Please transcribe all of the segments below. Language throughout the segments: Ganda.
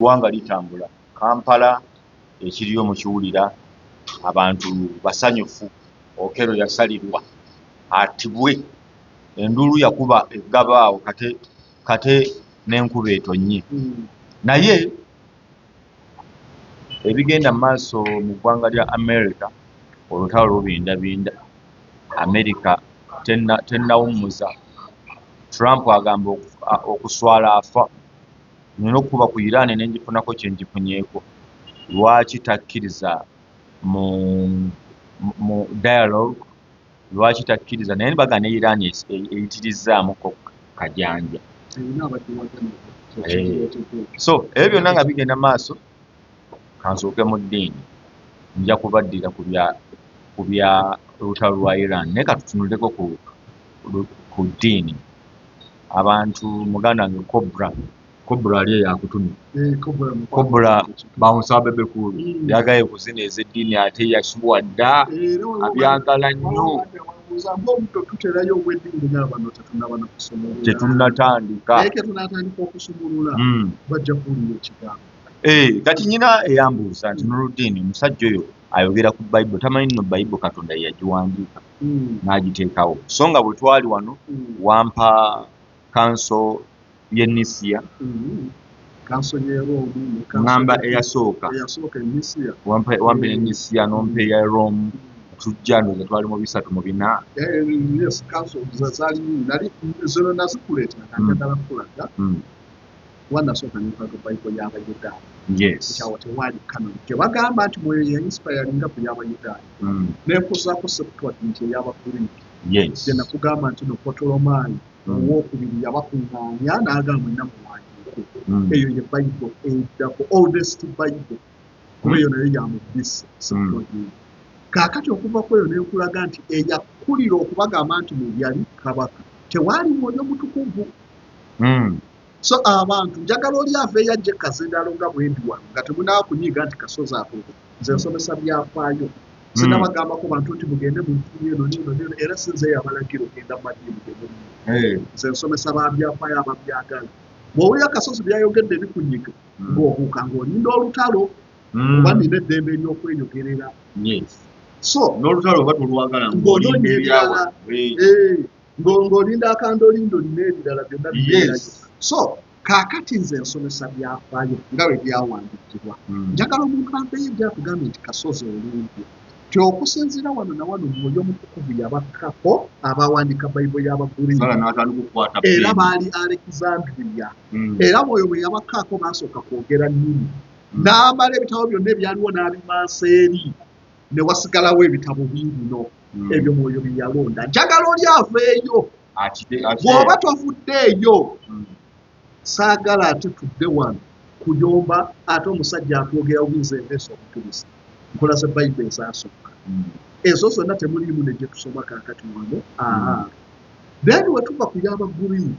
Eggwanga litambula. Kampala ekiriyo mukiwulira, abantu basanyufu. Okello yasalirwa attibwe, enduulu yakuba eggabaawo kate kate n'enkuba etonnye. Naye ebigenda mu maaso mu ggwanga lya America, olutalo lubindabinda. America tennawummuza. Trump agamba okuswala afa, nina okukuba ku Iran ne ngifunako kye ngifunyeeko. Lwaki takkiriza mu dialogue? Lwaki takkiriza? Naye baga ne Iran eyitirizzaamuko kajanja. So ebyo byonna nga bigenda maaso, kansooke mu ddiini, nja kubaddira ku bya lutalo lwa Iran, naye katutunuleko ku ddiini. Abantu, muganda wange Cobra, Cobra ali eyakutumye. Cobra bouncer Bebe Cool yagaye kuzina ez'eddiini, ate yasubwa dda, abyagala nnyo. Tuterayo obweddiini n'abano tetunaba nakusumulula. Tetunnatandika. Naye ketunatandika okusumulula, bajja kuwulira ekigambo. Kati nyina eyambuuza nti Nuludiini, omusajja oyo ayogera ku Bayibuli, tamanyi nno Bayibuli Katonda ye yagiwandiika n'agiteekawo. So nga bwe twali wano, wampa council y'e Nisiya. Council y'e Rome. Ŋŋamba eyasooka. Eyasooka Enisiya. Wampa Enisiya n'ompa eya Rome. Tujja, ndowooza twali mu 34. Yes, council zaali nyingi. Nali zino nazikuleetera nga njagala kulaga. Kuba nasooka nenkulaga Bayibuli y'Abayudaaya, nti awo tewaali canon gye bagamba nti Mwoyo yainspiringa ku y'Abayudaaya. Nenkuzaako Septuagint ey'Abaguriiki, gye nakugamba nti no Potolomaayi owokubiri yabakuŋŋaanya n'agamba, "Mwenna muwandiike." Eyo ye Bayibuli eddako oldest Bible, kuba eyo nayo ya mu BC, Septuagint. Kaakati okuva ku eyo nenkulaga nti eyakulira okubagamba nti mu yali kabaka tewaali Mwoyo Mutukuvu. So abantu, njagala oli aveeyo ajja ekazindalo nga bwendi wano nga temunaakunyiiga nti Kasozi atuuka. Nze nsomesa byafaayo, sinabagambako bantu nti mugende mu ddiini eno neno neno, era sinze yabalagira ogenda mu madiini ge mulimu. Nze nsomesa babyafaayo ababyagala. Bw'owulira Kasozi byayogedde bikunyiga, ng'obuuka ng'olinda olutalo, oba nina eddembe eryokweyogerera. So n'olutalo oba tolwagala, ng'onoonya ng'olinda ebirala. ebyawa. Ng'olinda akandolindoli n'ebirala byonna bibeerayo. So kaakati nze nsomesa byafaayo nga bwe byawandiikibwa. Njagala omuntu aveeyo ejja atugambye nti Kasozi olumbye, ti okusinziira wano na wano Mwoyo Omutukuvu yabakkako abawandiika Bayibuli y'Abaguriiki. Sala n'atandika okukwata Era pen. Baali Alexandria. Era Mwoyo bwe yabakkaako, baasooka kwogera nnimi, n'amala ebitabo byonna ebyaliwo n'abimansa eri, ne wasigalawo ebitabo biibino, ebyo Mwoyo bye yalonda. Njagala oli aveeyo. Bw'oba tovuddeeyo, saagala ate tudde wano kuyomba, ate omusajja atwogera buyinza endeesa obujulizi. Nkolaze Bayibuli ezasooka, ezo zonna temuliimu ne gye tusoma kaakati wano. Aa, then we tuva ku y'Abaguriiki,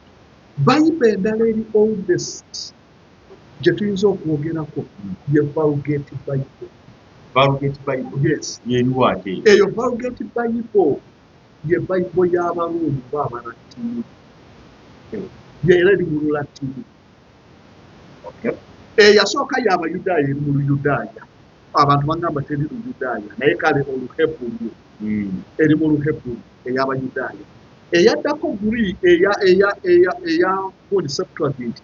Bayibuli endala eri oldest gye tuyinza okwogerako ye Vulgate Bible. Vulgate Bible? Yes. Yeriwo ate? Eyo Vulgate Bible ye Bayibuli y'Abaruumi oba Abalatini, era eri mu Lulatini. Eyasooka y'Abayudaaya, eri mu Luyudaaya. Abantu bagamba teri Luyudaaya, naye kale Oluhebuli. Eri mu Luhebuli ey'Abayudaaya. Eyaddako guri eya gundi, Septuagint,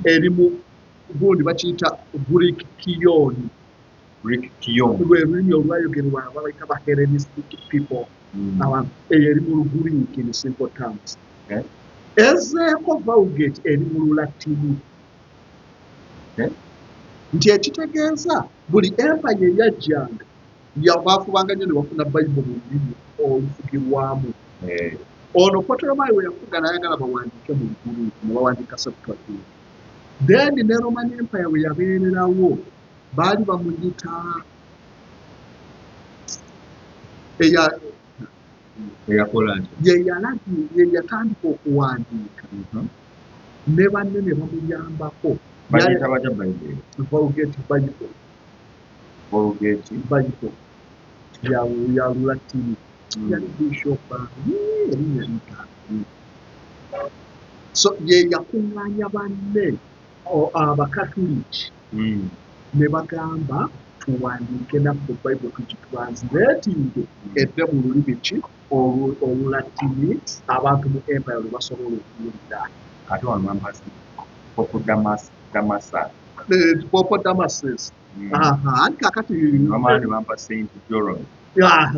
eri mu gundi bakiyita Greek Koine. Greek Koine. Lwe lulimi olwayogerwa ababayita ba Hellenistic people. Abantu, eyo eri mu Luguriiki in simple terms. Ezeeko Vulgate eri mu Lulatini. Nti ekitegeeza buli empire eyajjanga baafubanga nnyo ne bafuna Bayibuli mu lulimi olufugirwamu. Ono Potolomayi we yafuga n'ayagala bawandiike mu Luguriiki, ne bawandiika Septuagint. Then ne Roman Empire we yabeererawo, baali bamuyita eya Eyakola nti ye yalagi ye yatandika okuwandiika, ne banne ne bamuyambako. Bagiyita batya Bayibuli? Vulgate Bible. Vulgate. Bible ya Lulatini. Yali bishop, erinnya ligaana. So ye yakuŋŋaanya banne abakatuliki. Ne bagamba tuwandiike naffe Bible, tugitranslatinge edde mu lulimi ki? Olulatini, abantu mu empire lwe basobola okuwulira. Ate wano bampa Pope Damasus. Pope Damasus. Anti kakati bamala ne bampa Saint Jerome.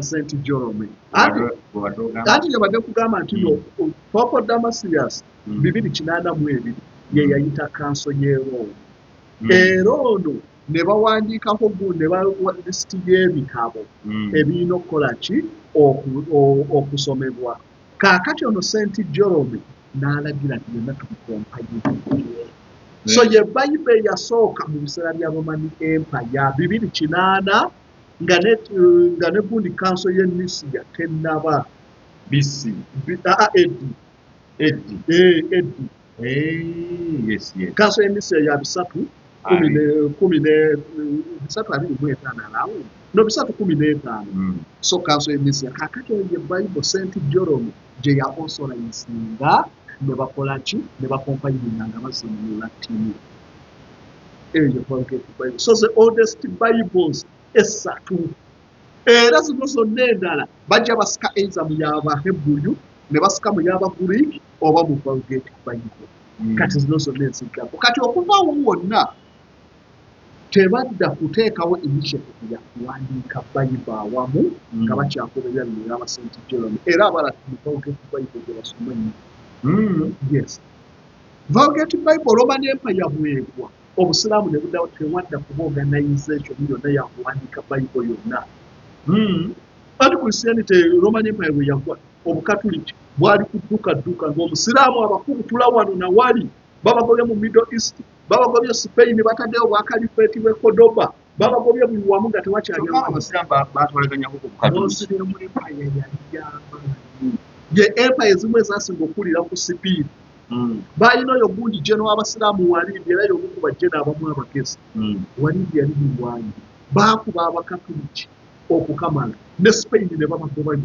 Saint Jerome. Anti yabadde kugamba nti no Pope Damasius 282 ye yayita kanso y'e Rome. Era ono ne bawandiikako ne bawa lisiti y'ebitabo ebirina okukola ki? Okusomebwa. Kaakati ono Saint Jerome n'alagira nti byonna tubikompayirire. So ye Bible eyasooka mu biseera bya Roman Empire 280, nga ne gundi kanso y'e Nisia tennaba. BC. AD. AD. AD. Yes, yes. Kanso y'e Nisia ya bisatu kumi ne 325 alawo. No, 315. So kanso y'e Nisia. Kaakati oyo ye Bible Saint Jerome gye ya authorizinga, ne bakola ki? Ne bakompayiringa nga bazze mu Latini. Eyo ye Vulgate Bible. So the oldest Bibles esatu. Era zino zonna endala bajja basika either mu y'Abahebbuyu, ne basika mu y'Abagreek oba mu Vulgate Bible. Kati zino zonna eziggako. Kati okuva awo wonna tebadda kuteekawo initiative ya kuwandiika Bible awamu nga bakyagoberera bino ebyaba Saint Jerome. Era Abalatini Vulgate Bible gye basoma nnyo. Yes. Vulgate Bible, Roman Empire bwegwa, Obusiraamu ne buddawo, tewadda kuba organization yonna ya kuwandiika Bible yonna. Anti Christianity, Roman Empire bwe yagwa, Obukatuliki bwali kudduka dduka ng'Omusiraamu abakubutula wano na wali, babagobye mu Middle East, babagobye Spain, bataddeyo obwakalifeeti bw'e Cordoba, babagobye buli wamu nga tewakyali Kyokka Abasiraamu batwalaganyako ku Bukatuliki. Muslim Empire yali y'amaanyi. Ye empire ezimu ezasinga okukulira ku sipiidi. Balina oyo gundi jeno w'Abasiraamu Walidi, era y'omu ku bajjeno abamu abagezi. Walidi yali mulwanyi. Baakuba Abakatuliki okukamala ne Spain ne babagoba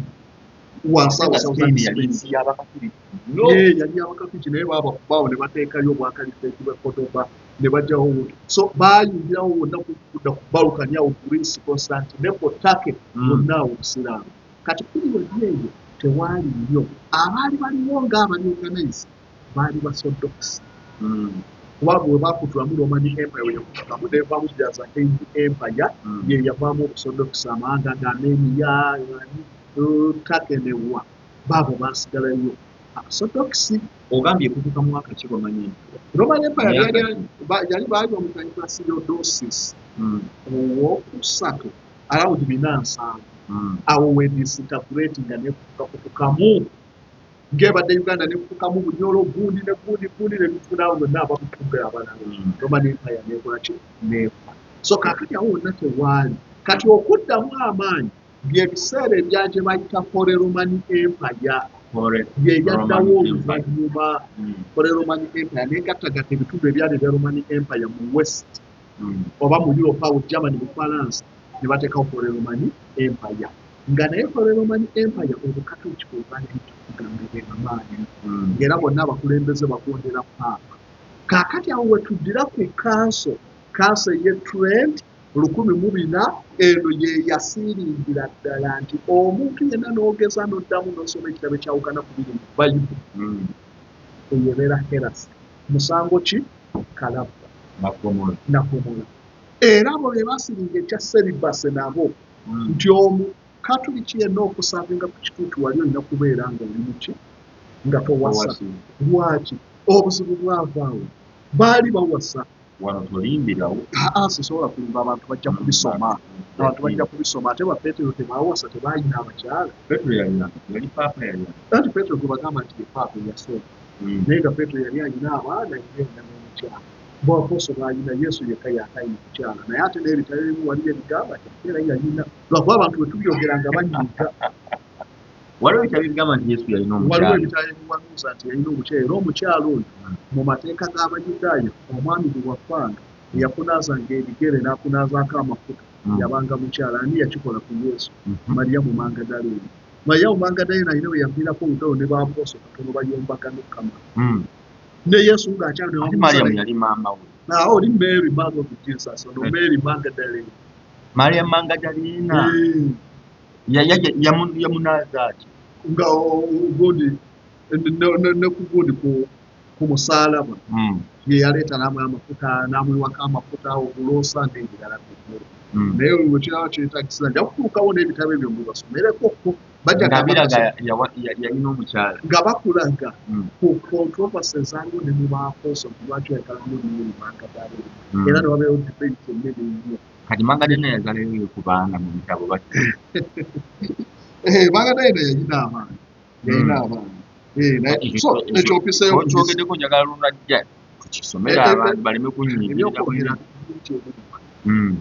wansi awo. Ate nga Southern Spain yali Spain. nsi y'Abakatuliki nnyo. Ye yali y'Abakatuliki, naye baabakubaawo ne bateekayo obwakalifeeti bw'e Cordoba ne bajjawo wonna. So baayingirawo wonna kudda ku Balkan awo, Greece, Constantinople, Turkey, wonna awo Obusiraamu. Kati period eyo tewaali nnyo abaali baliwo ng'abali organize, baali Basodox. Kuba bwe baakutulamu Roman Empire, bwe yakutukamu nevaamu Byzantine Empire, ye yavaamu Obusodox, amawanga nga Armenia, Turkey newa baabo baasigalayo Abasodox. Ogambye kutuuka mwaka ki Roman Empire? Roman Empire Myaka yali baali omutandika Theodosius owokusatu around 470. Awo we disintegrate nga nekutukakutukamu ng'ebadde Uganda, nekutukamu Bunyolo gundi ne gundi gundi ne bifunawo byonna ababufuga abalala. Roman Empire nekola ki? Nefa. So kaakati awo wonna tewaali. Kati okuddamu amaanyi byebiseera ebya gye bayita Holy Roman Empire. Holy ye yaddawo Roman Empire. Oluvannyuma Holy Roman Empire negattagatta ebitundu ebyali ebya Roman Empire mu West oba mu Europe awo, Germany, Bufalansa, ne bateekawo Holy Roman Empire. Nga naye Holy Roman Empire Obukatoliki bwe bwali butufuganga ge amaanyi, ng'era bonna abakulembeze bagondera paapa. Kaakati awo we tuddira ku kanso ey'e Trent 1004, eno ye yasiiringira ddala nti omuntu yenna n'ogeza n'oddamu n'osoma ekitabo ekyawukana ku biri mu Bayibuli, eyo ebeera heresy. Musango ki? Kalabba. Nakomola. Nakomola. Era abo be basiringa ekya celibacy nabo, nti Omukatuliki yenna okusavinga ku kituuti wali olina kubeera nga oli muki? Nga towasa. Lwaki? Obuzibu bwavaawo baali bawasa. Wano tolimbirawo. Aa, sisobola kulimba, abantu bajja kubisoma, abantu bajja kubisoma. Ate Bapeetero tebawasa? Tebalina abakyala? Petero yalina, yali paapa, yalina. Anti Peetero gwe bagamba nti ye paapa eyasooka, naye nga Peetero yali alina abaana, yali alina n'omukyala. Bwaposo baalina, Yesu yekka yatalina mukyala. Naye ate n'ebitabo ebimu waliyo ebigamba nti ate era yalina, lwakuba abantu bwe tubyogera nga banyiiga. Waliwo ebitabo ebigamba nti Yesu yalina Waliwo omukyala. ebitabo ebiwanuuza nti yalina omukyala. Era omukyala oyo, mu mateeka g'Abayudaaya, omwami bwe wafanga eyakunaazanga ebigere n'akunaazaako amafuta yabanga mukyala. Ani yakikola ku Yesu? Mariyamu Mangadaleena. Mariyamu Mangadaleena alina we yaviirako olutalo ne baaposo katono bayombagano kamala ne Yesu ng'akyali. Ate Mariyamu yali maama we. Awo oli Mary mother of Jesus, ono Mary Magdalene. Maria Magdalena yamunaaza ati nga gundi ne ku gundi ku musaalaba ye yaleeta n'amuwa amafuta, n'amuyiwako amafuta obuloosa n'ebirala byonna. Naye bwe kiraba kyetagisa nja kutuukawo n'ebitabo ebyo mbibasomereko, bajja nga biraga yalina omukyala nga bakulaga ku controversy ezaaliwo ne mu baaposo nti lwaki oyagala nnyo Mary Magdalene, era ne wabeerawo debate ennene ennyo. Kati Magdalene yazalayo kubanga mu bitabo bati Magdalene yalina abaana, yalina abaana. So ekyo opiseeyo kyogeddeko, njagala lunajja tukisomere abantu baleme kunyiigirira.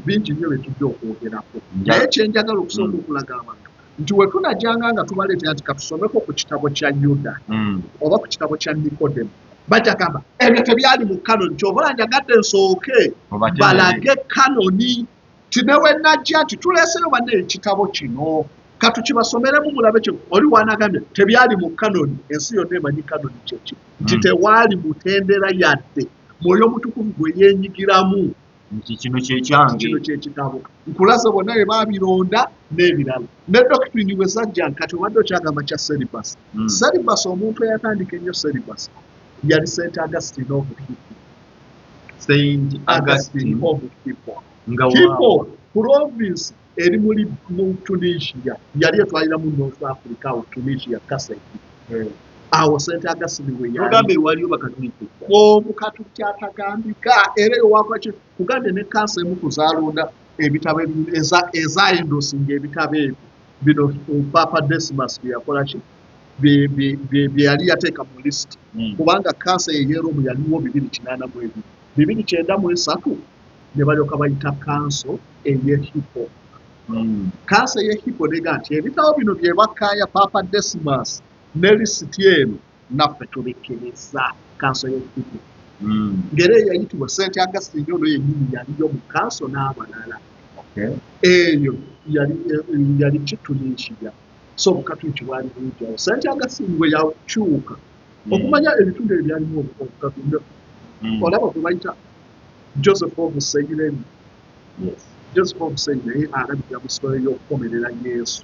Bingi nnyo bye tujja okwogerako, naye kyenjagala okusooka okulaga abantu nti we tunajjanga nga tubaleetera nti katusomeko ku kitabo kya Yuda oba ku kitabo kya Nikodemu, bajja gamba ebyo tebyali mu kanoni. Kyova njagadde nsooke balage kanoni ti ne we najja nti tuleeseyo banne ekitabo kino katukibasomeremu mulabe kye oli wanagambye tebyali mu kanoni. Ensi yonna emanyi kanoni kyeki, nti tewaali mutendera yadde Mwoyo Mutukuvu gwe yeenyigiramu nti kino kyekyange, kino kyekitabo. Nkulaze bonna bye baabironda n'ebirala. Ne doctrine bwe zajja kati obadde okyagamba kya celibacy. Celibacy, omuntu eyatandika ennyo celibacy yali Saint Augustine of Hippo. Saint Augustine of Hippo, nga Hippo province eri muli mu Tunisia, yali etwalira mu North Africa, awo Tunisia Kaseki. Awo Saint Augustine we yali. Waliyo bakatuliki. Omukatuliki atagambika era eyo wakwaki kugambye ne kansa emu kuzaalonda ebitabo ezaendosinga ebitabo ebyo bino Papa Decimus bye yakola ki bye yali yateeka mu list. Kubanga kansa ey'e Rome yaliwo 282, 293 ne balyoka bayita kanso ey'e Hippo. Kanso ey'e Hippo nega nti ebitabo bino bye bakkaaya Papa Decimus ne lisiti eno naffe tubikkiriza, kanso y'e Hippo. Ng'era eyayitibwa Saint Augustine ono yennyini yaliyo mu kanso n'abalala. Eyo yali Kitunisia. So obukatuliki bwali bungi awo. Saint Augustine bwe yakyuka okumanya ebitundu ebyo byalimu obukatuliki. Olaba gwe bayita Joseph of Cyrene. Joseph of Cyrene alabikira mu sitole y'okukomerera Yesu.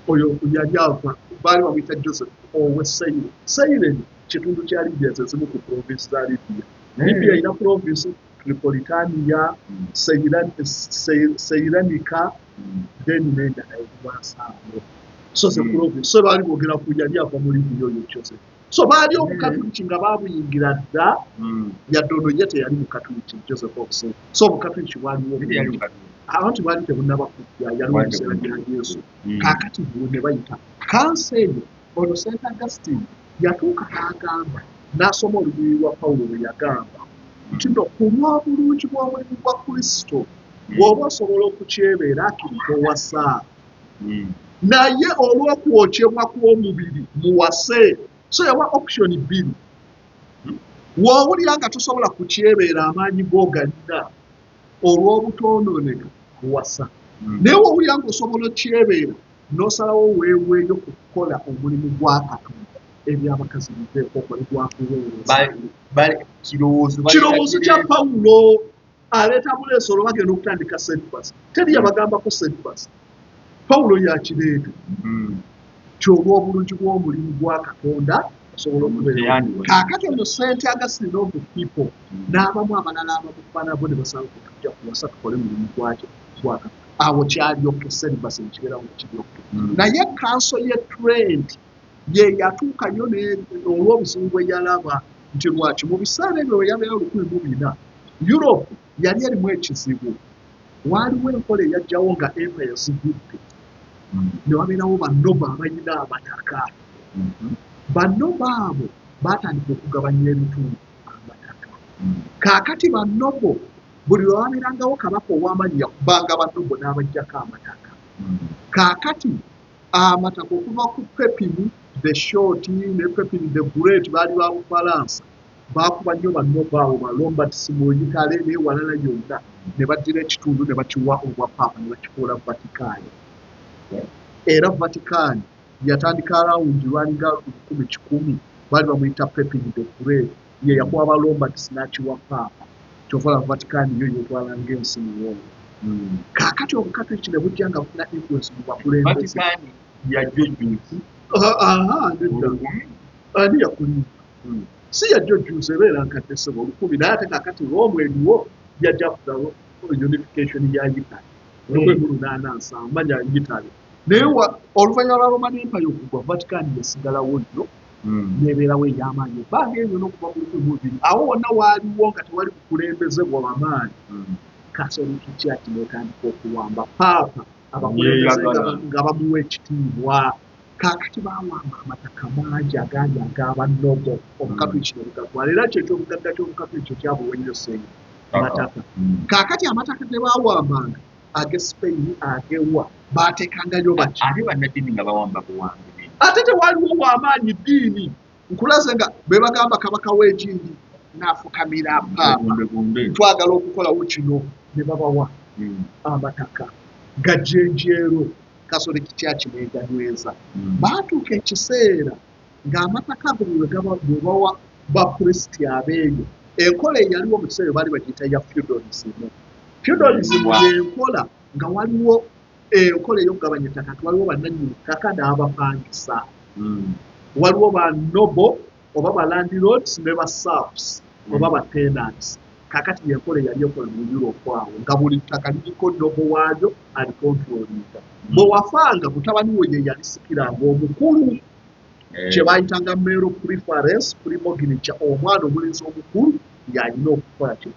Oyo yali ava, baali bamuyita Joseph owe Cyrene. Cyrene kitundu kya Libya, ezimu ku province za Libya. Libya erina province Tripolitania, Seilanica, then n'endala ebiwansaako. So ze province. So baali boogera ku yali ava mu Libya oyo Joseph. So baali obukatuliki nga baabuyingira dda, yadde ono ye teyali mukatuliki Joseph of Cyrene. So obukatuliki bwaliwo abantu baali tebunnaba kujja, yaliwo ebiseera bya Yesu. Kaakati ne bayita kansa eyo, ono Saint Augustine yatuuka n'agamba, n'asoma olunyiriri lwa Pawulo lwe yagamba nti no ku lw'obulungi bw'omulimu gwa Kristo bw'oba osobola okukyebeera akiri towasa, naye olw'okwokyebwa kw'omubiri muwase. So yawa option bbiri. W'owulira nga tosobola kukyebeera amaanyi g'ogalina olw'obutoonooneka muwasa, naye w'owulira ng'osobola okyebeera n'osalawo weeweeyo ku kukola omulimu gwa Katonda, ebyabakazi biveeko okole gwakuweereza. Kirowoozo kya Pawulo aleeta buleesi olwo bagenda okutandika celibacy. Teri yabagambako celibacy, Pawulo yakireeta ky'olw'obulungi bw'omulimu gwa Katonda osobola okubeera. Kaakati ono Saint Augustine of Hippo n'abamu abalala abamufaanana bo ne basalawo tujja kuwasa tukole mulimu gwaki gwa Katonda. Awo kyalyoke celibacy nekibeerawo nga kiryoke. Naye kanso y'e Trent ye yatuukayo olw'obuzibu bwe yalaba nti lwaki mu biseera ebyo bwe yabeera 1400 Europe yali erimu ekizibu. Waaliwo enkola eyajjawo nga empire zigudde, ne wabeerawo bannoba abalina amataka. Bannoba abo baatandika okugabanya ebitundu amataka. Kaakati bannobo buli lwe wabeerangawo kabaka ow'amaanyi yakubanga bannobo n'abaggyako amataka. Kaakati amataka okuva ku Pepin the Short ne Pepin the Great baali ba Bufalansa, baakuba nnyo bannobo abo ba Lombards mu Italy n'ewalala yonna, ne baddira ekitundu ne bakiwa obwapaapa ne bakifuula Vatican. Era Vatican yatandika arawundi lwalinga 1100, baali bamuyita Pepin the Great, ye yakuba ba Lombards n'akiwa paapa. Kyova Vatican yo yetwala ng'ensi muwongo. Kaakati Obukatoliki ne bujja nga bufuna influence mu bakulembeze. Vatican yajjo juzi. Nedda, ani yakulimba? Si yajjo juzi, ebeera nkadde ssebo, 1000. Naye ate kaakati Rome eriwo yajja after unification ya Italy 1870, manya Italy. Naye oluvannyuma lwa Roman Empire okugwa, Vatican yasigalawo nnyo nebeerawo ey'amaanyi ebbanga eryo n'okuva mu 1200. Awo wonna waaliwo nga tewali bukulembeze bw'amaanyi. Catholic Church n'etandika okuwamba paapa, abakulembeze nga bamuwa ekitiibwa. Kaakati baawamba amataka mangi agaali ag'abanobo, Obukatuliki ne bugatwala. Era kyo ekyobugagga ky'Obukatuliki ekyabuwa ennyo sente mataka. Kaakati amataka ge baawambanga ag'e Spain, agewa baateekangayo baki? Ate bannaddiini nga bawamba buwambi. Ate tewaliwo wamaanyi ddiini. Nkulaze nga be bagamba kabaka w'ekindi n'afukamira paapa, twagala okukolawo kino, ne babawa amataka gajjenjeero. Catholic Church n'eganyweza. Baatuuka ekiseera ng'amataka ago bwe bawa bapurisiti abeeyo, enkola eyaliwo mu kiseera baali bagiyita ya feudalism. Feudalism y'enkola nga waliwo enkola ey'okugabanya ettaka nti waliwo bannannyini ttaka n'abapangisa. Waliwo ba noble oba ba landlords ne ba serfs oba ba tenants. Kaakati y'enkola eyali ekola mu Europe awo, nga buli ttaka liriko noble waalyo alikontrolinga. Bwe wafanga, mutabani we ye yalisikiranga omukulu, kye baayitanga male preference, primogeniture. Omwana omulenzi omukulu y'alina okukola ki?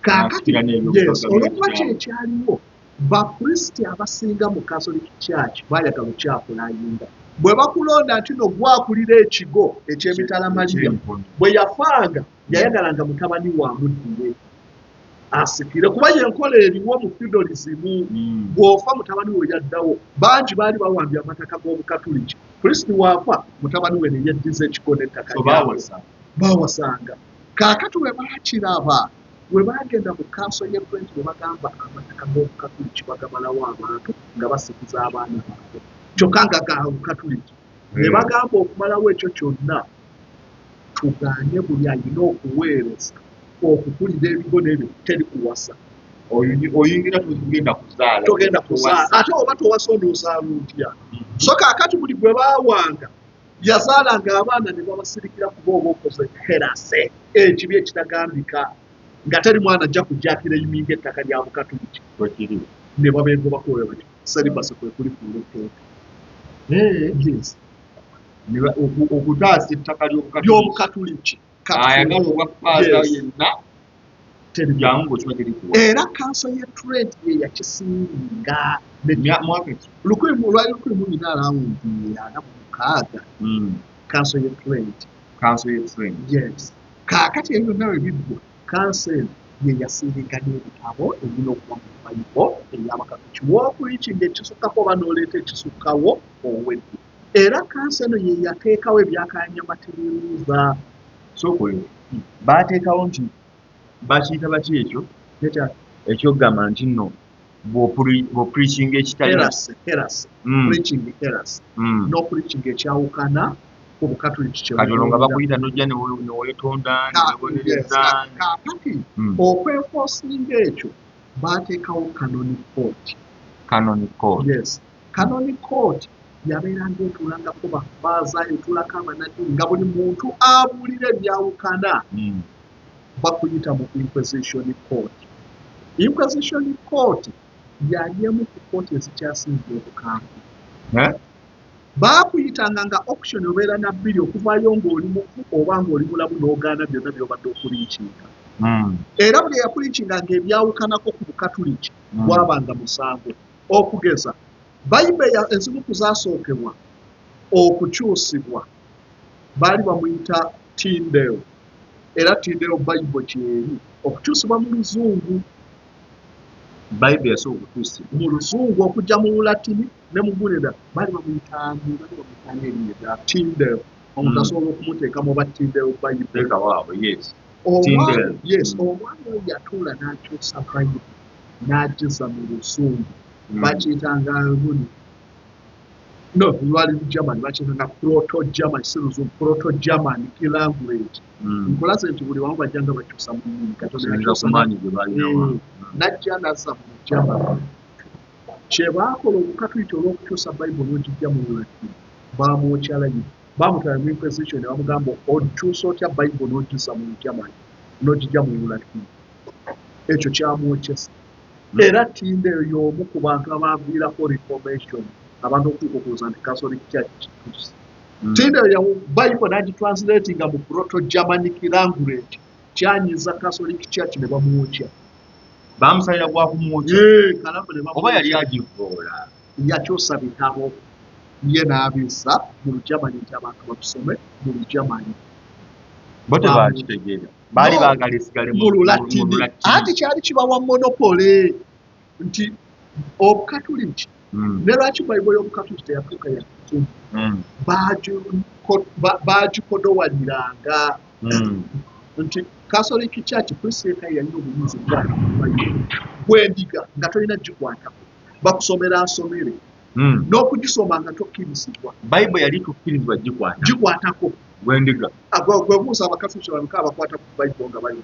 Kaakati yes, olwokuba kyekyaliwo, bapurisiti abasinga mu Catholic Church baayagala okyakulayinga. Bwe bakulonda nti no gwakulira ekigo eky'emitala Mariya, bwe yafanga yayagalanga mutabani waamuddire asikire, kuba yenkola eriwo mu feudalism. Bw'ofa mutabani we yaddawo. Bangi baali bawambye amataka g'Obukatuliki. Kristi waafa, mutabani we ne yeddiza ekigo n'ettaka. Bawasanga. Kaakati we baakiraba, we baagenda mu kanso y'e Trent ne bagamba amataka g'Obukatuliki bagamalawo abantu nga basikiza abaana baabwe, kyokka nga ga Bukatuliki. Ne bagamba okumalawo ekyo kyonna, tugaanye buli alina okuweereza okukulira ebigo n'ebyo, teri kuwasa. Oyingira togenda kuzaala. Togenda kuzaala. Ate oba towasa onoozaala otya? So kaakati buli gwe baawanga yazaalanga abaana ne babasirikira, kuba oba okoze heresy, ekibi ekitagambika, nga teri mwana ajja kujjakira eyiminga ettaka lya Bukatuliki. Ne babeegobako bwe batyo. Celibacy kwe kulifuula etteeka. Yes. Okutaasa ettaka ly'Obukatuliki. Ayagala obwa faaza yenna. Era kanso ye Trent ye yakisinga. Lwali 1846, kanso ye Trent. Yes. Kaakati ebyo byonna bwe biggwa, kanso eno ye yasiringa n'ebitabo ebirina okuba mu Bayibo ey'Abakatuliki. W'opreachinga ekisukkako oba n'oleeta ekisukkawo, owedde. Era kanso eno ye yateekawo ebyakayanya Martin Luther. Sookoyo baateekawo nti bakiyita baki ekyo ekyokugamba nti nno bw'opreachinga ekitali heresy, preaching heresy, n'opreaching ekyawukana ku Bukatuliki. Kati olwo nga bakuyita nojja neweetonda newebonereza. Kaakati okwenforcinga ekyo baateekawo canon court. Canon court. Yes, canon court yabeeranga etuulangako bafaaza, etuulako abanaddiini, nga buli muntu abuulira ebyawukana bakuyita mu inquisition court. Inquisition court yali emu ku kooti ezikyasinze obukambwe. Baakuyitanga nga option obeera na bbiri: okuvaayo ng'oli mufu oba ng'oli mulamu n'ogaana byonna by'obadde okupreachinga. Era buli eyapreachinga ng'ebyawukanako ku Bukatuliki gwabanga musango. Okugeza Bayibuli ezimu ku zaasookebwa okukyusibwa baali bamuyita Tyndale, era Tyndale Bible kyeri okukyusibwa mu Luzungu. Bayibuli yasooka okukyusibwa mu Luzungu okujja mu Lulatini ne mu Guneda. Baali bamuyitaani? Baali bamuyitaani erinnya ddala? Tyndale. Omuntu asobola okumuteekamu oba Tyndale Bible. Yes. Omwana oyo yatuula n'akyusa Bayibuli n'agiza mu Luzungu. Bakiyitanga guni? No, lwali German, bakiyitanga Proto German, si Luzungu, Proto German language. Nkulaze nti buli wamu bajjanga bakyusa mu nnimi. Katonda Okusinziira ku yakyusa maanyi ge balinawa. Najja nazza mu German. Kye baakola Obukatuliki olw'okukyusa Bayibuli n'ogijja mu Lulatini, baamwokya layini, baamutwala mu Inquisition ne bamugamba, "Okyusa otya Bayibuli n'ogizza mu German, n'ogijja mu Lulatini?" Ekyo kyamwokyesa. Era Tyndale y'omu ku bantu abaaviirako Reformation, abantu okutuuka okulowooza nti Catholic Church kituusi. Tyndale Bayibuli n'agitranslatinga mu Proto Germanic language, kyanyiza Catholic Church ne bamwokya. Bamusalira gwa kumwokya? Ee, kalamu ne Oba bamwokya. yali agivvoola? Yakyusa bitabo ye n'abizza mu Lugermany nti abantu babisome mu Lugermany. Bo tebakitegeera, baali No, baagala esigale mu mu Lulatini. Lulatini. Anti kyali kibawa monopoly nti Obukatuliki ne lwaki Bayibuli y'Obukatuliki teyatuuka ya Luzungu? Baagikodowaliranga nti Catholic Church, Kristo yekka yalina obuyinza okukwata ku Bayibuli. Gwendiga nga tolina gikwatako, bakusomera nsomere n'okugisoma nga tokkirizibwa. Bayibuli yali tukkirizibwa gikwata? Gikwatako. Gwendiga. Gwe buuza Abakatuliki bameka abakwata ku Bayibuli nga bayina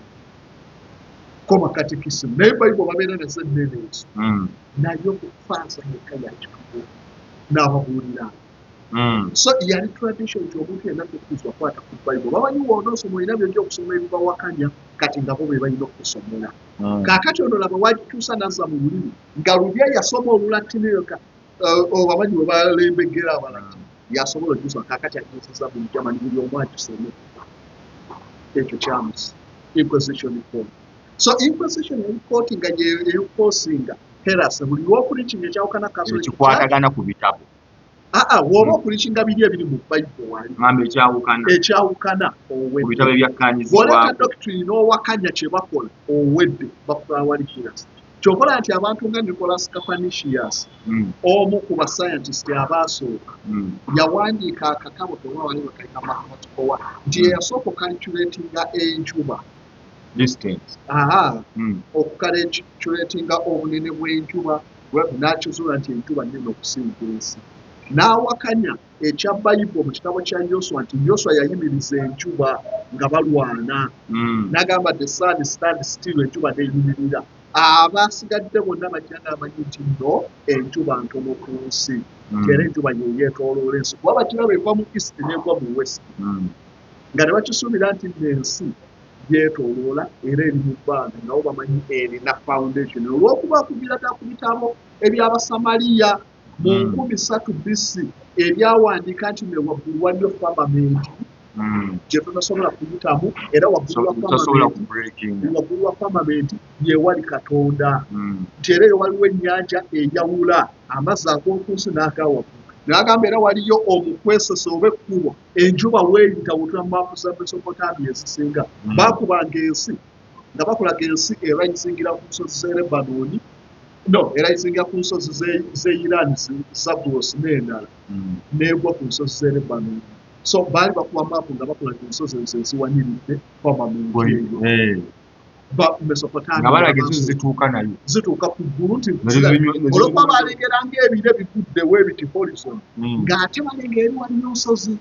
koma katikisimu, naye Bayibuli babeera nazo ennene ezo, naye okufaasa yekka yakituufu n'ababuulira. So yali tradition nti omuntu yenna tokkirizibwa kukwata ku Bayibuli. Bamanyi woonoosoma olina byojja okusoma ebibawakanya, kati nga bo be balina okusomera. Kaakati ono laba wagituusa nazza mu lulimi nga lulya yasoma Olulatini yokka, obamanyi bwe balembegera Abalatini, yasobola ogisoma. Kaakati agiyisiza mu Germany, buli omu agisome. Ekyo kyamusi Inquisition form. So Inquisition yali kooti nga yeyokosinga heresy, buli lwopreachinga ekyawukana Catholic Church. Ekikwatagana ku bitabo. Aa, bw'oba opreachinga biri ebiri mu Bayibuli wali Ngamba ekyawukana ekyawukana, ku owedde. bitabo Bw'oleeta ebyakkaanyizibwako. doctrine n'owakanya kye bakola, owedde, bakutwala wali heresy. Kyokola nti abantu nga Nicholas Copernicus, omu ku bascientist abaasooka, yawandiika akatabo kewawali bakayita Mathematical One, nti ye yasooka okucalculatinga enjuba. Distance. Aha, okucalculatinga obunene bw'enjuba, n'akizuula nti enjuba nnene okusinga ensi, n'awakanya ekya Bayibuli mu kitabo kya Yoswa nti Yoswa yayimiriza enjuba nga balwana. N'agamba, "The sun stand still," enjuba neeyimirira. Abasigadde bonna bajja nga bamanyi nti nno enjuba ntono ku nsi, nti era enjuba yeyeetooloola ensi, kuba bakiraba eva mu east n'egwa mu west, nga ne bakisuubira nti nno ensi yeetooloola era eri mu bbanga, nga bo bamanyi erina foundation olw'okuba kugira ddala ku bitabo eby'Abasamaliya mu 3000 BC ebyawandiika nti ne waggulu waliyo firmament gye tunasobola kuyitamu, era waggulu wa Tosobola firmament, kubreakinga. waggulu wa firmament yewali Katonda, nti era eyo waliwo ennyanja eyawula amazzi ag'oku nsi n'agawaggulu. N'agamba era waliyo omukwesese oba ekkubo enjuba weeyita wotula mu maapu za Mesopotamia ezisinga. Baakubanga ensi nga bakolaga ensi erisingira ku nsozi z'e Lebanoni, no erisingira ku nsozi z'e Iran, Zagros n'endala, n'egwa ku nsozi z'e Lebanoni. So baali bakuba maapu nga bakolaga ensozi ezo eziwaniridde firmament eyo. Ba Mesopotamia Nga balaga ensozi zituuka nayo. Zituuka ku ggulu nti Ne ne olwokuba balengeranga ebire biguddewo ebiti horizon, ng'ate balengera eri waliyo nsozi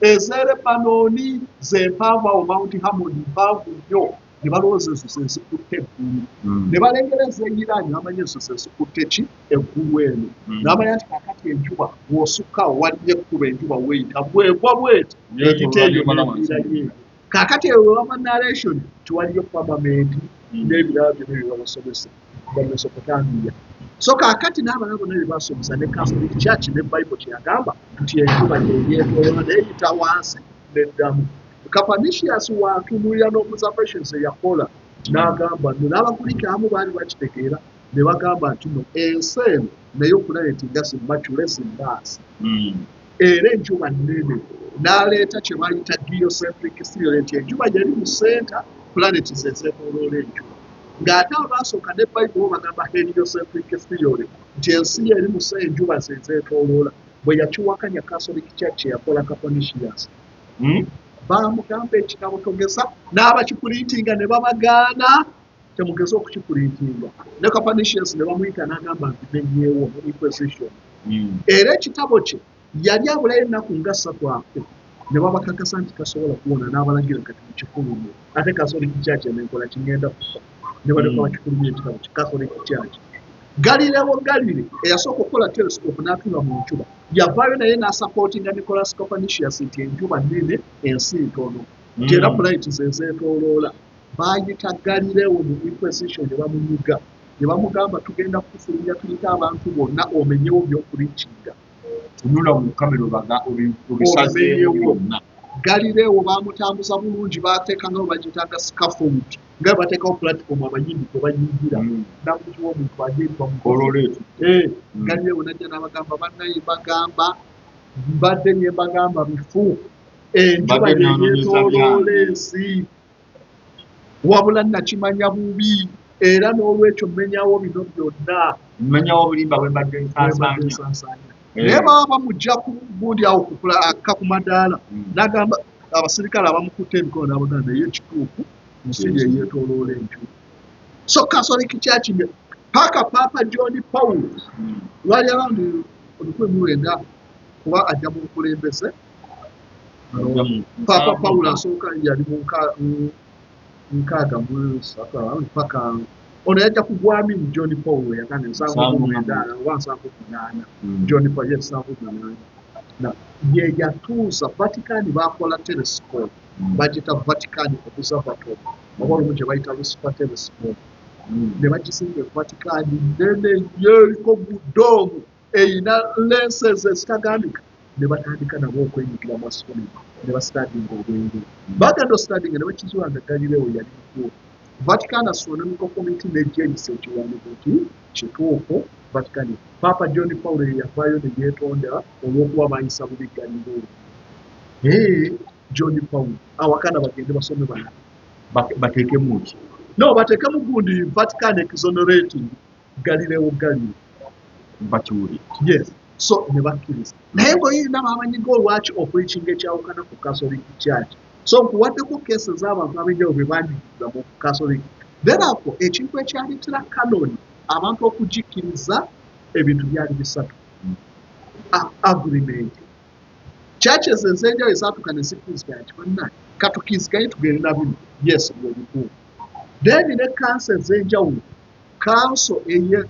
ez'e Lebanooni zempanvu awo, Mount Hermon mpanvu nnyo, ne balowooza ezo zezikutte eggulu. Ne balengera ez'e Iran, bamanya ezo zezikutte ki eggulu eno. N'amanya nti kakati enjuba bw'osukka awo waliyo ekkubo enjuba weeyita, bwegwa bweti eyita eyo Yeetooloola wansi. n'eviirayo eyo. Kaakati eyo wewava narration tiwaliyo firmament n'ebirala byonna bye babasomesa ba Mesopotamia. So kaakati n'abalala bonna bye basomesa ne Catholic Church ne Bible kyeyagamba nti enjuba yeyeetooloola n'eyita wansi neddamu. Copernicus watunuulira n'observations eyakola n'agamba nno n'Abaguliki abamu baali bakitegeera ne bagamba nti no ensi eno nayo planet nga zi Mercury, zi Mars, era enjuba nnene. N'aleeta kye bayita geocentric theory nti enjuba yali mu center, planet ze zeetooloola enjuba, ng'ate abaasooka ne Bayibuli bo bagamba heliocentric theory nti ensi yeri mu enjuba ze zeetooloola. Bwe yakiwakanya Catholic Church yakola Copernicus, baamugamba ekitabo togeza, n'abakiprintinga ne babagaana. Temugeze okukiprintinga. Ne Copernicus ne bamuyita n'agamba nti menyeewo mu inquisition. Era ekitabo kye yali abulayo ennaku nga 3 afe, ne babakakasa nti tasobola kuwona, n'abalagira kati mukifulumye. Ate Catholic Church enenkola kigenda kufa, ne baleka bakifulumya ekitabo kye Catholic Church. Galileo Galilei eyasooka okukola telescope n'atuula mu njuba, yavaayo naye n'asupportinga Nicholas Copernicus nti enjuba nnene, ensi ntono, nti era planets zezeetooloola. Baayita Galileo mu inquisition ne bamunyiga ne bamugamba, tugenda kukufulumya, tuyite abantu bonna, omenyewo by'opreachinga. Tunula mu kamera obaga obisazeewo byonna. Galileo bamutambuza bulungi, bateeka nga bwe bagiyitanga scaffold, nga bwe bateekawo platform abayimbi kwe bayingira, namukiwa omuntu agenda. Kololeetu. Galileo najja n'abagamba, bannaye, bagamba mbadde bye mbagamba bifu, enjuba Mbadde nanoonyeza yeyeetooloola byange. ensi, wabula nakimanya bubi, era n'olwekyo mmenyawo bino byonna. Mmenyawo obulimba bwe mbadde nsaasaanya. Nsansaanya. Naye baba bamugja ku gundi awo kukula akka ku madaala, n'agamba abasirikale abamukutte emikono, n'abagamba, naye ekituufu nsi yeyeetooloola enjuba. So Catholic Church paka Papa John Paul lwali around 1900 kuba ajja mu bukulembeze. Papa Paul asooka yali mu 63 around, paka ono yajja ku gwamini John Paul yagamba 79 oba 78. John Paul ye 78 na ye yatuusa Vatican, bakola telescope bagita Vatican Observatory, oba olumu gye bayita Lucifer telescope, ne bagisimba e Vatican, nene nnyo, eriko budoomu, erina lenses ezitagambika. Ne batandika nabo okwenyigira mu astronomy ne bastudyinga obwengulu. Bagenda ostudyinga ne bakizuula nga Galileo yali mutuufu. Vatican Astronomical Committee nejja eyisa ekiwandiiko nti kituufu Vatican. Papa John Paul ye yavaayo ne yeetonda olw'okuba bayisa bubi Galileo. John Paul awakana bagende basome bala. Bateekemu ki? No, bateekemu gundi, Vatican exonerating Galileo Galilei. Bakiwulire. Yes, so ne bakkiriza, naye ng'oyina bamanyiga olwaki opreachinga ekyawukana ku Catholic Church. So nkuwaddeko case z'abantu ab'enjawulo be banjigiriza mu Catholic. Therefore ekintu ekyaleetera canon abantu okugikkiriza, ebintu byali bisatu. Agreement, churches ez'enjawulo ezatuuka ne zikkiriziganya nti bannange katukkiriziganye tugende na bino, yes, bwe bituufu. Then ne council ez'enjawulo, council eye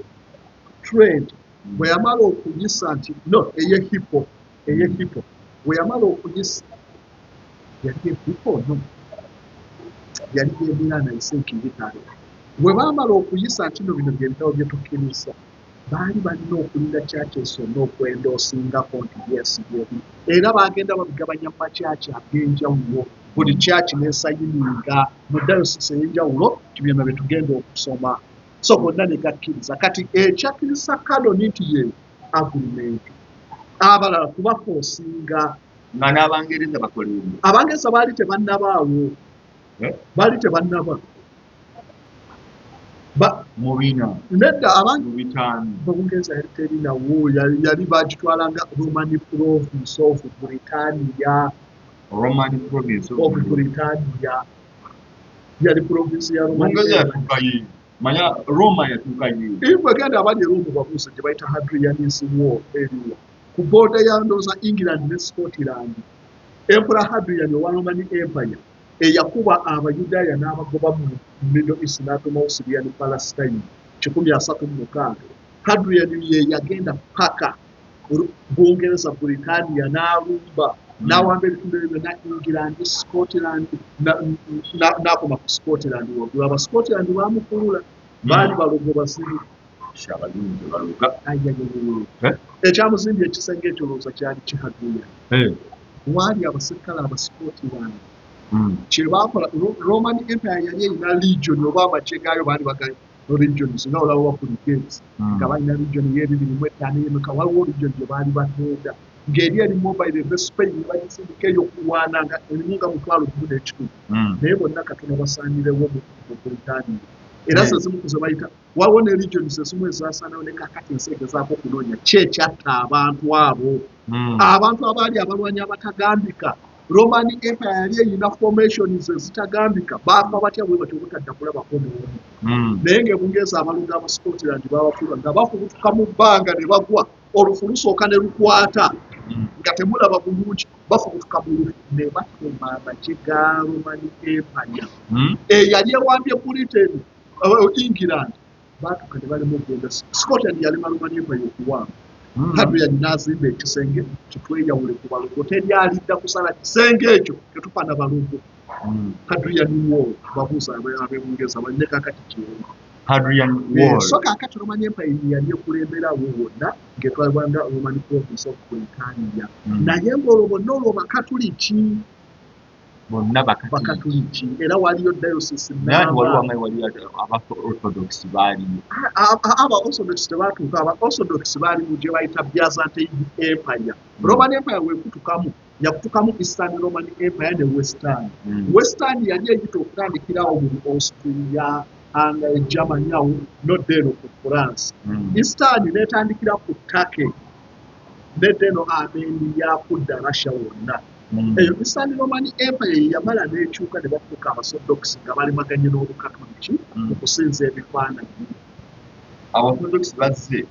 Trent bwe yamala okuyisa nti no, eye Hippo, eye Hippo bwe yamala okuyisa, yali Hippo, no, yali Emilan, I think Italy, bwe baamala okuyisa nti no, bino bye bitabo bye tukkiriza, baali balina okulinda churches zonna okwendorsingako nti yes, byebi. Era bagenda babigabanya mu makyaki ag'enjawulo, buli kyaki nesigninga mu diocese ey'enjawulo ti byonna bye tugenda okusoma. So bonna ne gakkiriza. Kati ekyakkiriza canon nti ye agreement, abalala kubaforcinga. Nga n'Abangereza bakoleemu? Abangereza baali tebannabaawo. Eh? Baali tebannaba. Mu 40? Nedda. Mu 50? Bungereza yali terinawo, yali bagitwalanga Roman province of Britannia. Roman province. Of Britannia, yali province ya Roman. Bungereza yatuuka ye, manya Roma yatuuka ye. Bwegenda abali e Rome babuuze gye bayita Hadrian's Wall, eriwa ku border ya ndowooza England ne Scotland. Emperor Hadrian owa Roman Empire eyakuba Abayudaaya n'abagoba mu Middle East n'atumawo Syria ne Palestine 136. Hadrian ye yagenda paka Bungereza, Britannia, n'alumba n'awamba ebitundu ebyo byonna, England, Scotland, n'akoma ku Scotland waggulu. Aba Scotland bamukulula, baali balogo bazibu. Abazungu tebaloga. Ayayayaya. Eh? Ekyamuzimbye ekisenge ekyo olowooza kyali ki Hadrian? Waali abasirikale aba Scotland kyebakola, Roman Empire yali erina legion oba amagye gaayo, baali baga legions nga olaba wa brigades, nga balina legion y'e25 yemeka. Waliwo legion gye baali bagenda ng'eri eri mobile eva Spain ne bagisindika eyo okulwana, nga erimu nga 1500. Naye bonna katono basaanirewo mu Britania. Era ze zimu ku ze bayita, waliwo ne legions ezimu ezasaanawo. Ne kakati ensi egezaako okunoonya ki ekyatta abantu abo, abantu abaali abalwanyi abatagambika. Roman Empire yali eyina formations ezitagambika. Baafa batya bwe batyo obutadda kulabako n'omu? Naye ng'ebungereza abalongo aba Scotland babafuba nga bafubutuka mu bbanga ne bagwa, olufu lusooka ne lukwata nga temulaba bulungi, bafubutuka mu lufu ne batema amagye ga Roman Empire eyali ewambye Britain, England. Baatuuka ne balema okugenda. Scotland yalema Roman Empire okuwamba. Hadrian n'azimba ekisenge, kitweyawule ku balongo, teri alidda kusala kisenge ekyo, tetufa na balongo. Hadrian Wall, babuuza ab'ebungereza balina kaakati kyeri. Hadrian Wall. So kaakati Roman Empire yali ekulemberawo wonna ng'etwalibwa nga Roman province of Britannia. Naye ng'olwo bonna olwo Bakatuliki. Bonna Bakatuliki, era waliyo diocese. Naye waliwo nga waliyo aba Orthodox baaliyo. Aba Orthodox tebatuuka. Aba Orthodox baali mu gye bayita Byzantine Empire. Roman Empire wekutukamu, yakutukamu Eastern Roman Empire ne Western. Western yali eyita okutandikirawo mu Austria nga Germany awo nodda eno ku France. Eastern netandikira ku Turkey nedda eno Armenia kudda Russia wonna. Eyo Eastern Roman Empire yamala n'ekyuka ne bafuuka Abaorthodox nga balimaganye n'Obukatoliki mu kusinza ebifaananyi. Abaorthodox bazze.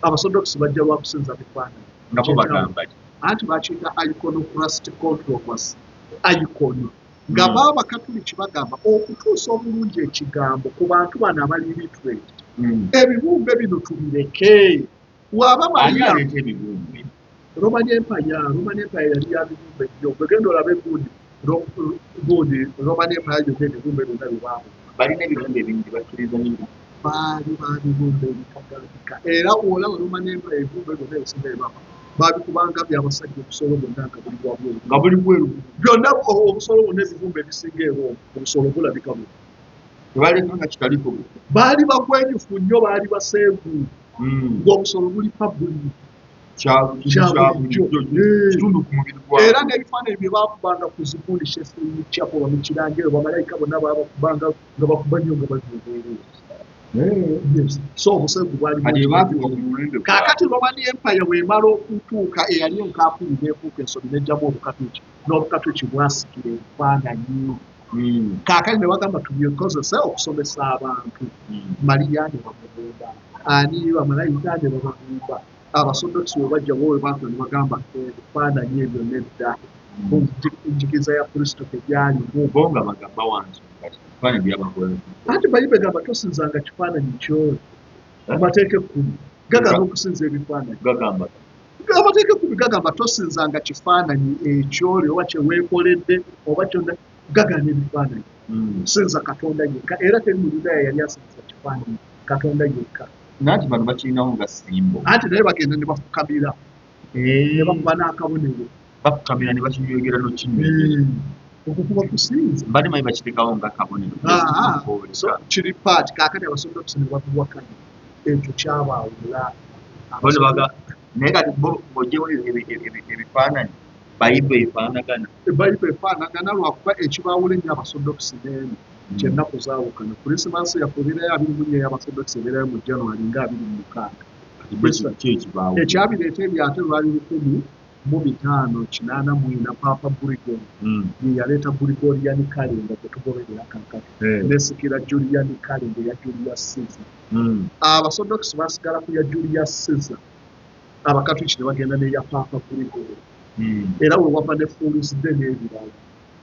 Abaorthodox bajja lwa kusinza bifaananyi. Nga bo bagamba ki? Anti bakiyita iconoclast controversy, icon nga baba Bakatuliki bagamba okutuusa obulungi ekigambo ku bantu bano abali literate, ebibumbe bino tubireke waba Ani Mariya. aleeta ebibumbe? Roman Empire. Roman Empire yali ya bibumbe nnyo. Bwegenda olabe gundi gundi Roman Empire yonna, ebibumbe byonna bye Balina ebibumbe bingi, bakkiriza nyo. Baali babibumbe ebitagambika, era olaba Roman Empire ebibumbe byonna ebisinga byebaba babikubanga byabasajja, obusolo bwonna nga buli wabweru. Nga buli bweru. Byonna, obusolo bwonna, ebibumbe ebisinga eRoma obusolo bulabika bu Tebaleka nga kitaliko. Baali bagwenyufu nnyo, baali baseegu ng'obusolo buli public. Kya Kya kya bulijjo. bulijjo, kitundu ku mubiri gwa. Era n'ebifaananyi bye baakubanga ku zigundi Chapel bamukiranga eyo, bamalayika bonna baabakubanga nga bakuba nnyo nga bali obwereere. Yes. So obuseegu bwali Kati bungi. baatuuka ku mulembe gwabwe. Kaakati Roman Empire bw'emala okutuuka, eyali enkaafiri n'efuuka ensobi n'ejjamu Obukatuliki, n'Obukatuliki bwasikira ebifaananyi. Kaakati ne bagamba tubyekozese okusomesa abantu. Mariya ne bamubumba, ani, bamalayika ne bababumba. Abasodokisi bwe bajja bo bwe baatula ne bagamba ebifaananyi ebyo nedda, mu njigiriza ya Kristo tebyalimu. Bo nga bagamba wansonga ki? Ebifaananyi byabakola. Anti Bayibuli egamba tosinzanga kifaananyi kyoli. Amateeka 10 gagamba okusinza ebifaananyi. Gagamba. Amateeka 10 gagamba tosinzanga kifaananyi ekyoli oba kyeweekoledde oba kyonna, gagamba ebifaananyi. Sinza Katonda yekka, era teri Muyudaaya yali asinza kifaananyi, Katonda yekka. Nanti bano bakirinawo nga symbol. Anti naye bagenda ne bafukamira ne bakuba n'akabonero. Bafukamira ne bakinywegera nokinywegera. Okwo kuba kusinza. Mbadde manyi bakiteekawo nga kabonero. Ah, so kiri part. Kaakati Abasodokisi ne babiwakanya, ekyo kyabaawula. Bo ne naye kati bo ng'oggyewo ebifaananyi, Bayibuli efaanagana. Bayibuli efaanagana lwakuba ekibaawula ennyo Abasodokisi n'eno kyennaku zaawukana. Krisimansi yaffe ebeerayo 24, ey'Abasodokisi ebeerayo mu January nga 26. Kati bo ki ekibaawo? Ekyabireeta ebyo ate lwali 1584, Paapa Gregory ye yaleeta Gregorian calendar gwe tugoberera kaakati, nesikira Julian calendar eya Julius Caesar. Abasodokisi basigala ku ya Julius Caesar, Abakatuliki ne bagenda n'eya Paapa Gregory. Era we wava ne Fools Day n'ebirala.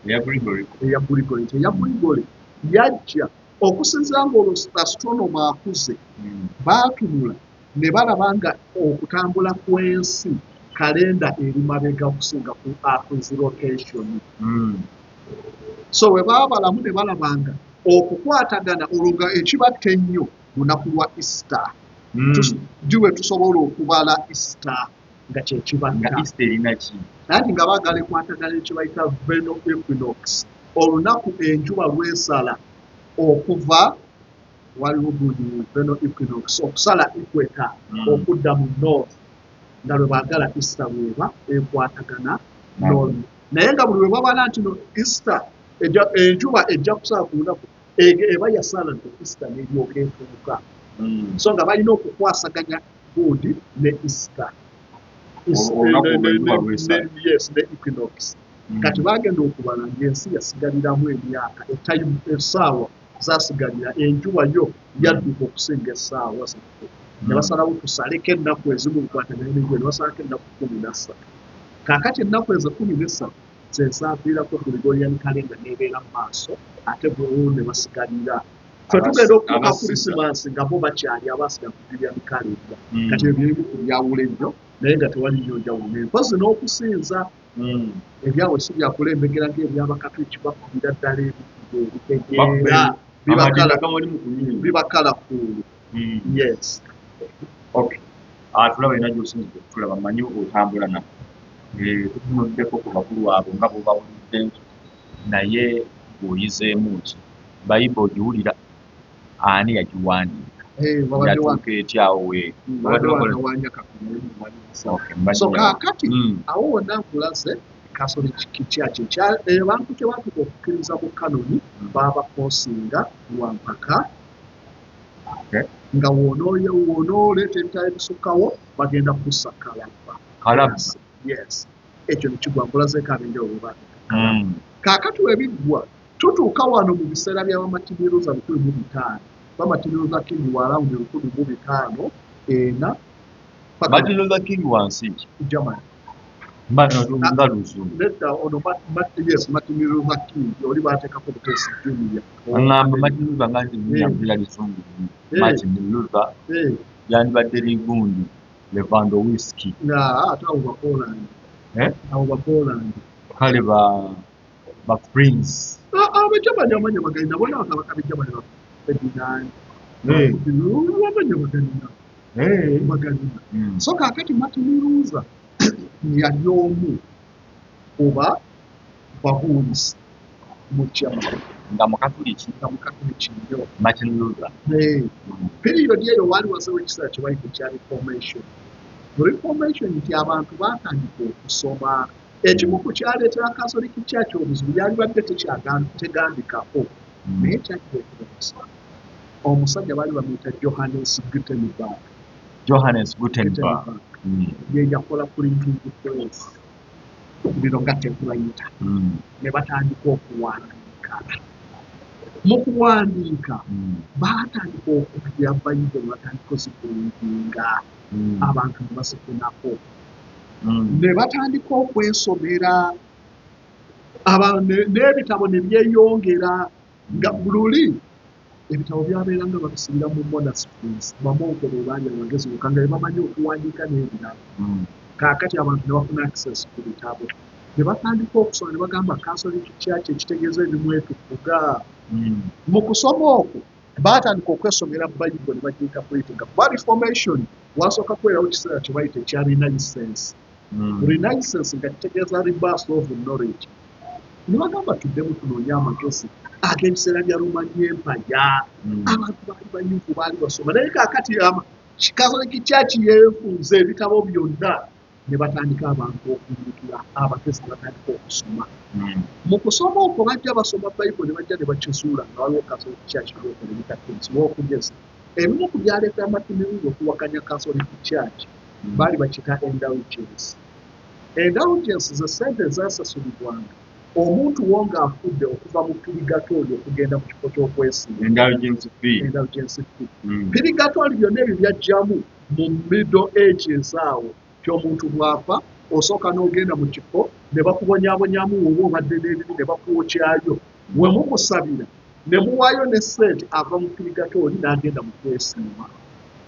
Eya Gregory. Eya Gregory, nti eya Gregory yajja okusinziira ng'olwo astronomer akuze. Baatunula ne balaba nga okutambula kw'ensi, kalenda eri mabega okusinga ku Earth's rotation. So bwe baabalamu ne balaba nga okukwatagana olwo nga ekibatta ennyo lunaku lwa Easter. Ddi we tusobola okubala Easter nga Nga kyekibatta? Easter erina ki? Anti nga baagala ekwatagana ekibayita vernal equinox, olunaku enjuba lwesala okuva waliwo gundi vernal equinox okusala equator okudda mu north, nga lwe baagala Easter lweba ekwatagana n'olu. Naye nga buli lwe babala nti no Easter enjuba ejja kusala ku lunaku eba yasala nti Easter n'eryoka etuuka. So nga balina okukwasaganya gundi ne Easter. Olunaku lw'enjuba lwesala. Yes, ne equinox. Kati bagenda okubala ng'ensi yasigaliramu emyaka, essaawa zasigalira, enjuba yo yadduka okusinga essaawa zaffe. Ne basalawo tusaleko ennaku ezimu bikwatagane n'enjuba, ne basalako ennaku 13. Kaakati ennaku ezo 13 ze zaaviirako Gregorian calendar n'ebeera mu maaso, ate bo ne basigalira. Ffe tugenda okutuuka Krisimansi nga bo bakyali abasigala ku Julian calendar. Kati ebyo byerimu ku byawula ennyo, naye nga tewali nnyo njawulo. Mpozi n'okusinza, ebyabwe si byakulembegera ng'ebyabakatuliki, bakubira ddala ebikubo ebitegeera bibakalafuulu. Yes. Okay. Tulaba yina gy'osinzidde okutulaba, mmanyi otambula nabo. Tutunuddeko ku bakulu abo nga bw'obawulidde, naye bw'oyizeemu ki? Bayibuli ogiwulira, ani yagiwandiika? Yatuuka etya awo weeri? So kaakati awo wonna nkulaze Catholic Church abantu kye batuuka okukkiriza mu kanoni, baabakoosinga lwampaka nga wonooleeta ebitabo ebisukkawo bagenda kussa kalabba. Yes, ekyo nekigwa. Nkulazeeko ab'enjawulo bwe. Kaakati webiggwa tutuuka wano mu biseera bya ba Martin Luther 1500. Ba Martin Luther King wa around 1504. Martin Luther King wansi? Germany. Nga luzungu? Nedda, ono yes, Martin Luther King oli bateekako buteesi junior. Aŋŋamba Martin Luther nga nti mpulira luzungu. Martin Luther yandibadde ligundi Lewandowski. Ate abo Bapoland, abo Bapoland. Kale ba prince. Abajamani amanya bagalina bona, bakabaka b'Ejamani ba Ferdinand, amanya bagalina, bagalina. So kaakati Martin Luther yali omu oba babuulizi mu Germany. Nga mukatuliki? Nga mukatuliki nnyo. Martin Luther. Period eyo waali wazeewo ekiseera kye bayita ekya Reformation. Reformation nti abantu baatandika okusoma. Ekimu ku kyaleetera Catholic Church obuzibu, yalibadde tegambikako, naye kyakireetera obuzibu, omusajja baali bamuyita Johannes Gutenberg. Johannes Gutenberg. Ye yakola printing press, bino nga typewriter. Ne batandika okuwandiika. Mu kuwandiika baatandika okubya Bayibuli, batandika oziprintinga, abantu ne bazifunako, ne batandika okwesomera, n'ebitabo ne byeyongera. Nga luli ebitabo byabeera nga babisibira mu monasteries, bamonko be baali abagezi bokka nga bebamanyi okuwandiika n'ebirala. Kaakati abantu ne bafuna access ku bitabo ne batandika okusoma, ne bagamba Catholic Church ekitegeeza ebimwetukuga. Mu kusoma okwo baatandika okwesomera Bayibuli ne bagiinterpretinga, kuba Reformation wasooka kubeerawo kiseera kye bayita ekya Renaissance. Renaissance nga kitegeeza rebirth of knowledge. Ne bagamba tuddemu tunoonye amagezi ag'ebiseera bya Roman Empire. Abantu baali bayivu, baali basoma, naye kaakati Catholic Church yeefunza ebitabo byonna, ne batandika abantu okuyiikira, abagezi ne batandika okusoma. Mu kusoma okwo bajja basoma Bayibuli, ne bajja ne bakizuula nga waliwo Catholic Church byokola ebitakkiriziwa. Okugeza, ebimu ku byaleetera Martin Luther okuwakanya Catholic Church, baali bakita indulgence. Indulgence ze sente ezasasulibwanga omuntu wo ng'afudde okuva mu purigatori okugenda mu kifo ky'okwesiima. Indulgence fee. Indulgence fee. Purigatori byonna ebyo byajjamu mu Middle Ages awo, ky'omuntu bw'afa osooka n'ogenda mu kifo ne bakubonyaabonyamu, woba obadde n'ebibi ne bakwokyayo, we mumusabira ne muwaayo ne sente, ava mu purigatori n'agenda mu kwesiima.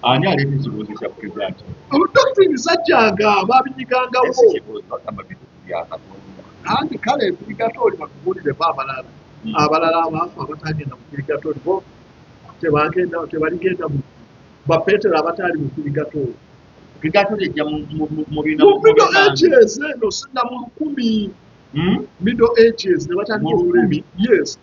Ani aleeta ekibuuzo kya purigatori? Doctrine zajjanga babinyigangawo. Ekibuuzo bagamba bintu bya Katonda. Anti kale purigatori batubuulire bo abalala, abalala abaafa abatagenda mu purigatori bo tebagenda, tebaligenda mu bapetero abataali mu purigatori. Purigatori ejja mu bina? Mu Middle Ages eno, sinna mu 1000. Middle Ages ne batandika Mu 1000? Yes.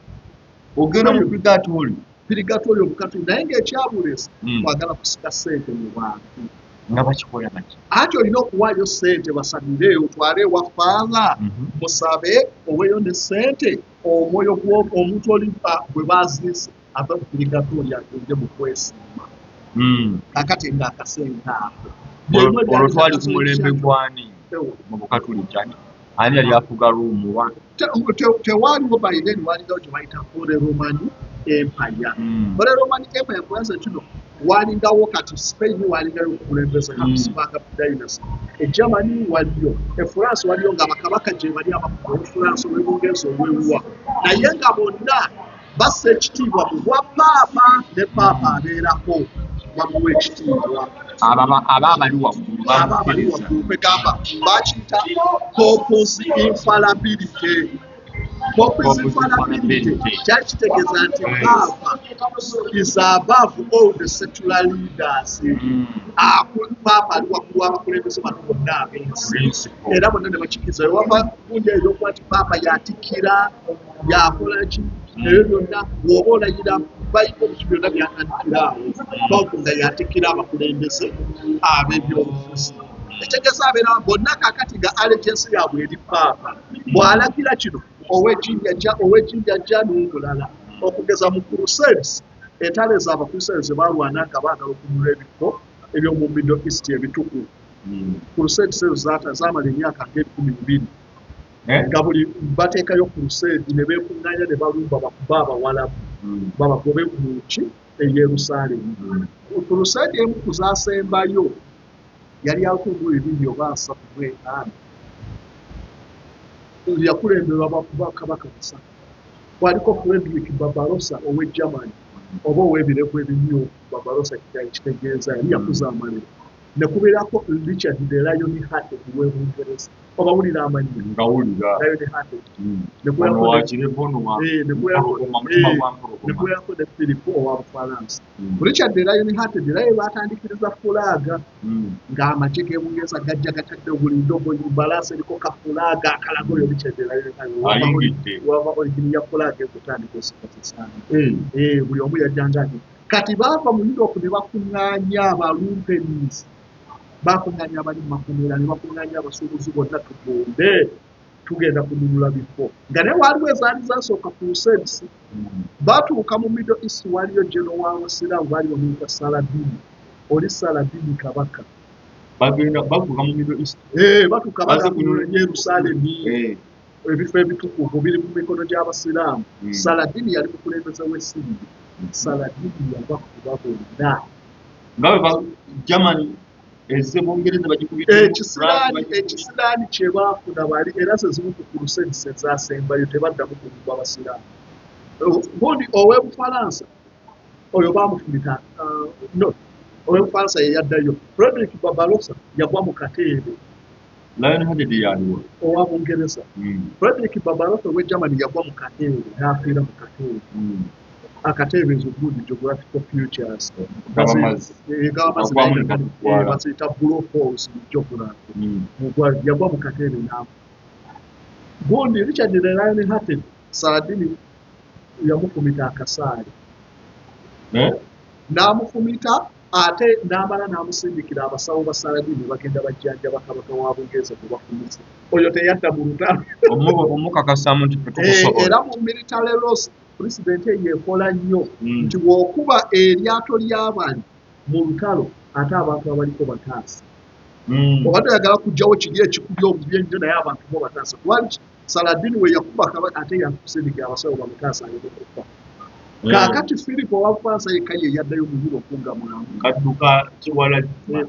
Ogenda mu purigatori? Purigatori omukatuli, naye ng'ekyabulesi kwagala kusika ssente mu bantu. Nga bakikola baki? Anti olina okuwaayo ssente basabire, otwale ewa faatha musabe, oweeyo ne ssente, omwoyo omuntu oli bwe baziise ava mu purigatori agende mu kwesiima. Kakati ng'akasente ako Olwo twali ku mulembe gwani mu bukatuliki? Ani Ani yali afuga Ruumu? Tewaaliwo by then, walingawo gye bayita Holy Roman Empire. Holy Roman Empire kubanza kino walingawo kati Spain walingayo obukulembeze, Habsburg dynasty, e Germany waliyo, e France waliyo, nga bakabaka gye bali abakuba Obufuransa, olw'Ebungereza, olw'ewuwa, naye nga bonna bassa ekitiibwa mu bwa paapa, ne paapa abeerako bamuwa ekitiibwa. Aba abali waggulu. Aba abali waggulu, kwegamba bakiyita Pope's infallibility. Pope's infallibility kyali kitegeeza nti paapa is above all the secular leaders. Paapa ali waggulu w'abakulembeze bano bonna ab'ensi, era bonna ne bakikkiriza. Wewava gundi eyo yokuba nti paapa yatikkira, yakola ki, ebyo byonna bw'oba olayira Bayibuli, biki byonna byatandikira awo, paapu nga yatikkira abakulembeze ab'ebyobufuzi, ekitegeeza abeera bonna kakati nga allegiance yaabwe eri paapa. Bw'alagira kino, ow'ejjinja ajja, ow'ejjinja ajja n'omulala. Okugeza mu Crusades, entalo ez'Abakristaayo ze baalwana nga baagala okununula ebifo eby'omu Middle East ebitukuvu, crusades ezo zaamala emyaka ng'ebikumi 2, nga buli bateekayo crusade ne beekuŋŋaanya ne balumba bakuba Abawalabu babagobe mu ki e Yerusaalemi. Crusade emu ku zaasembayo yali ya 1235, yakulemberwa bakabaka basatu. Kwaliko Frederick Barbarossa ow'e Germany, oba ow'ebirevu ebimyufu. Barbarossa kitegeeza yali yakuza amaliro. Ne kubeerako Richard the Lion Hearted w'e Bungereza. Obawulira amannya? Ngawulira. Lion Hearted. Ono wa kirevu, ono wa mpologoma, mutima gwa mpologoma. Ne kubeerako ne Philip owa Bufalansa. Richard the Lion Hearted era ye baatandikiriza flag, ng'amagye g'e Bungereza gajja gatadde buli ndogoyi, mbalaasi eriko ka flag akalaga oyo Richard the Lion Hearted. Ayingidde. Wava origin ya flag ekutandika osikozesa. Buli omu yajjanga ati kati baava mu Europe ne bakuŋŋaanya abalumpenis, bakuŋŋaanya abali mu makomera, ne bakuŋŋaanya abasuubuzi bonna, tugende tugenda kununula bifo. Nga naye waaliwo ezaali zasooka crusades. Batuuka mu Middle East, waliyo general w'Abasiraamu baali bamuyita Saladini. Oli Saladini kabaka. Bagenda batuuka mu Middle East. Batuuka Baze baga Yerusaalemi, ebifo ebitukuvu biri mu mikono gy'Abasiraamu. Saladini yali mukulembeze w'e Siriya. Saladini yabakuba bonna. Nga bwe Germany ezze, Bungereza bagikubidde. Ekisiraani kye baafuna bali, era ze zimu ku crusades ezasembayo, tebaddamu kulumba Basiraamu. Gundi ow'Ebufalansa oyo baamufumita, no, ow'Ebufalansa ye yaddayo. Frederick Barbarossa yagwa mu kateebe. Lion Hearted yaliwo? Owa Bungereza. Frederick Barbarossa ow'e Germany yagwa mu kateebe n'afiira mu kateebe. Akateebe ezo gundi geographical features. Gaba mazzi. Gaba mazzi. Agwamu naye ne gakutwala. Baziyita blow holes mu geography. Yagwa mu kateebe n'afa. Gundi Richard the Lion Hearted, Saladini yamufumita akasaale. Eh? N'amufumita ate n'amala n'amusindikira abasawo ba Saladini, bagenda bajjanjaba kabaka wa Bungereza gwe bafumise. Oyo teyadda mu lutalo. Omukakasaamu nti ffe Era tukusobola. mu military laws precedent eyo ekola nnyo, nti bw'okuba eryato ly'abali mu lutalo, ate abantu abaliko bataasa. Oba toyagala kugjawo kiri ekikuli obubi ennyo, naye abantu bo bataasa, kuba Saladini we yakuba kabaka ate yakusindikira abasawo bamutaasa aleme kufa. Kaakati Philip owa Bufalansa yekka ye yaddayo mu Europe nga mulamu. Kadduka kiwala.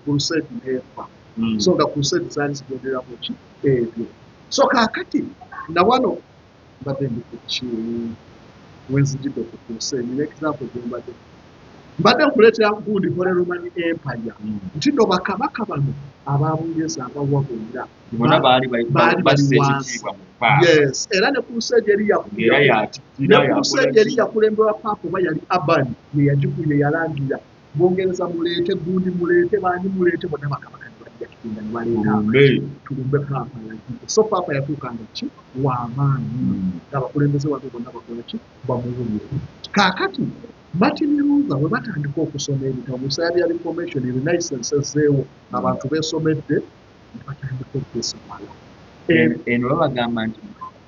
Crusade n'efa. So nga crusade zaali zigendera mu ki ebyo. So kaakati nawano mbadde ndi ku ki wenzijidde ku crusade, nina example gye mbadde nkuleetera gundi Holy Roman Empire, nti nno bakabaka bano aba Bungereza abawa bonna bonna baali baali bali bassa wansi. Ekitiibwa mu paapa. Yes, era ne crusade eri Era yatikkira. Ne crusade eri yakulemberwa paapa, oba yali Urban, ye yagikuye, yalangira Bungereza muleete gundi, muleete baani, muleete bonna bakabaka ne bajja tugenda ne baleeta Tulumbe. Tulumbe paapa yagidde. So paapa yatuuka nga ki w'amaanyi, ng'abakulembeze bano bonna bakola ki, bamuwulire. Kaakati Martin Luther bwe batandika okusoma ebitabo mu biseera bya Reformation, Renaissance ezzeewo, abantu beesomedde ne batandika okwesomala. Eno babagamba nti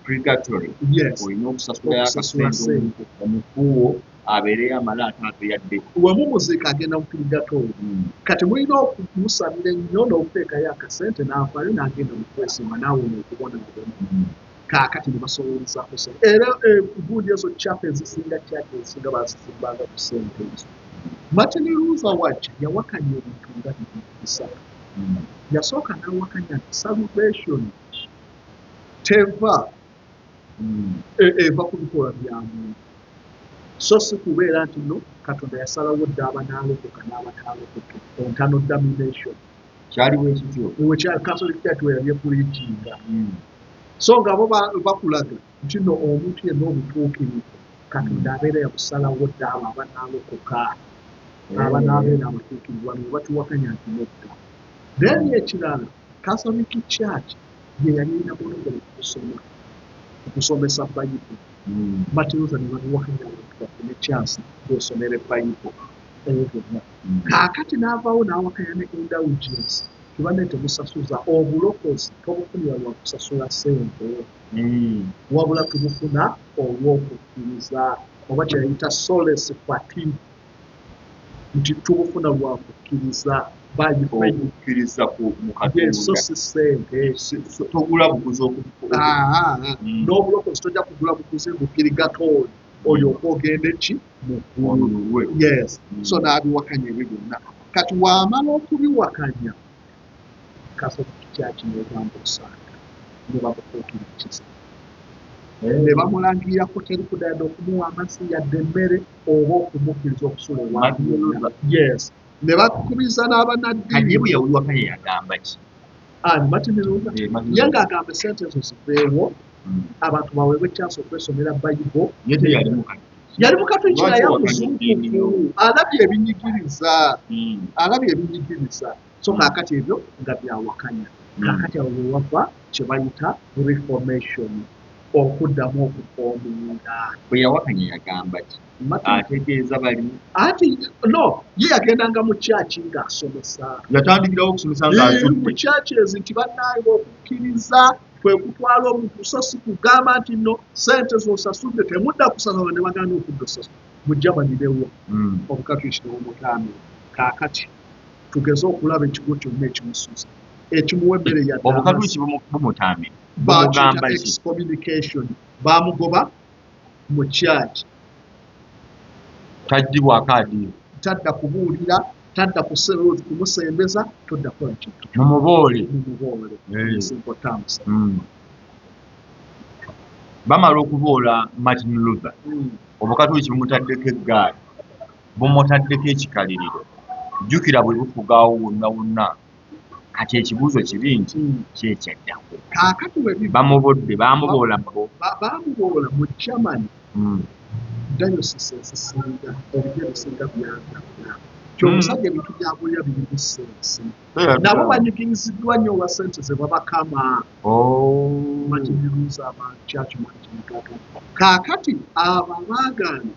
purgatory, Yes. olina okusasulayo Okusasula akasente ssente. omufuuwo. Abeereyo amale ate ave yadde. Wemumuziika agenda mu purgatory. Kati mulina okumusabira ennyo n'okuteekayo akasente n'avaayo n'agenda mu kwesiima n'awona okubonaabona. Kaakati ne basoloozaako ssente era gundi ezo chapel ezisinga, church ezisinga bazizimbanga ku ssente ezo. Martin Luther wajja yawakanya ebintu nga bibiri bisatu. Yasooka n'awakanya nti salvation teva eva ku bikolwa bya muntu, so si kubeera nti no Katonda yasalawo dda abanaalokoka n'abataalokoke, eternal damnation. Kyali bwe kityo. Catholic Church we yali epreachinga. So nga bo bakulaga nti no omuntu yenna obutuukirivu Katonda abeera yabusalawo dda abo abanaalokoka, abanaabeera abatuukirivu. Bano bwe batuwakanya nti nedda. Then ekirala, Catholic Church ye yali erina monopoly ku kusomesa Bayibuli. Martin Luther ne babiwakanya, abantu bafune chance kwesomera Bayibuli eyo byonna. Kaakati n'avaawo n'awakanya ne indulgence, tibanne temusasuza. Obulokozi tobufunira lwa kusasula ssente, wabula tubufuna olw'okukkiriza, oba kyeyayita sola fide, nti tubufuna lwa kukkiriza, by faith. Okukkiriza mu Yes, so Katonda. Si ssente. Togula buguzi N'obulokozi tojja kugula buguzi mu purgatory olyoke ogende ki mu ggulu. Onunulwe. Yes. So n'abiwakanya ebyo byonna. Kati waamala okubiwakanya, Catholic Church negamba osanga ne bamufuukira ekizibu, ne bamulangirako teri kudda okumuwa amazzi yadde emmere oba okumukkiriza okusula ewantu Martin yonna. Luther. Yes, ne bakubiriza Kati ye n'abannaddiini. Bwe yawiwakanya yagamba ki? Ani, Martin Luther? Eh, Martin Ye Luther. ng'agamba esente ezo ziveewo, abantu baweebwe chance okwesomera Bayibo. Ye teyali mukatuliki? Yali mukatuliki. Lwaki Naye owakanya eddiini yo? muzuukufu, alabye ebinyigiriza, alabye ebinyigiriza. So kaakati ebyo nga byawakanya. Kaakati awo we wava kye bayita Reformation, okuddamu okuforminga. Bwe yawakanya yagamba ki? Ategeeza bali Ati no, ye yagendanga mu kyaki ng'asomesa. Yatandikirawo okusomesa Mu ng'azudde churches nti bannange, okukkiriza kwe kutwala omuntu, so si kugamba nti no sente z'osasudde temudda kusasula. Ne bagaana okudda osasula mu Germany newa obukatuliki nebumutaamira. Kaakati tugeze okulaba ekigo kyonna ekimusuza, ekimuwa emmere yadde Obukatuliki bumutaamira bakiyita bumugamba ki? Excommunication, bamugoba mu church. Taggibwako adiiro. Tadda kubuulira, tadda kumusembeza, todda kukola kintu. Mumuboole. Mumuboole. Simple terms. Bamala okuboola Martin Luther, obukatuliki bumutaddeko eggaali, bumutaddeko ekikaliriro. Jjukira bwe bufugaawo wonna wonna. Kati ekibuuzo kiri nti kyekyaddako? Kaakati we Bamubodde, bamuboola bo. Bamuboola mu Germany. Diocese ezisinga, ebika ebisinga byagabula kyomusajja ebintu byabulira birimu sense. Nabo banyigiriziddwa nnyo olwa sente ze babakama. Oh. Martin Luther abakyaki mwakinagaga. Kaakati abo abaagaana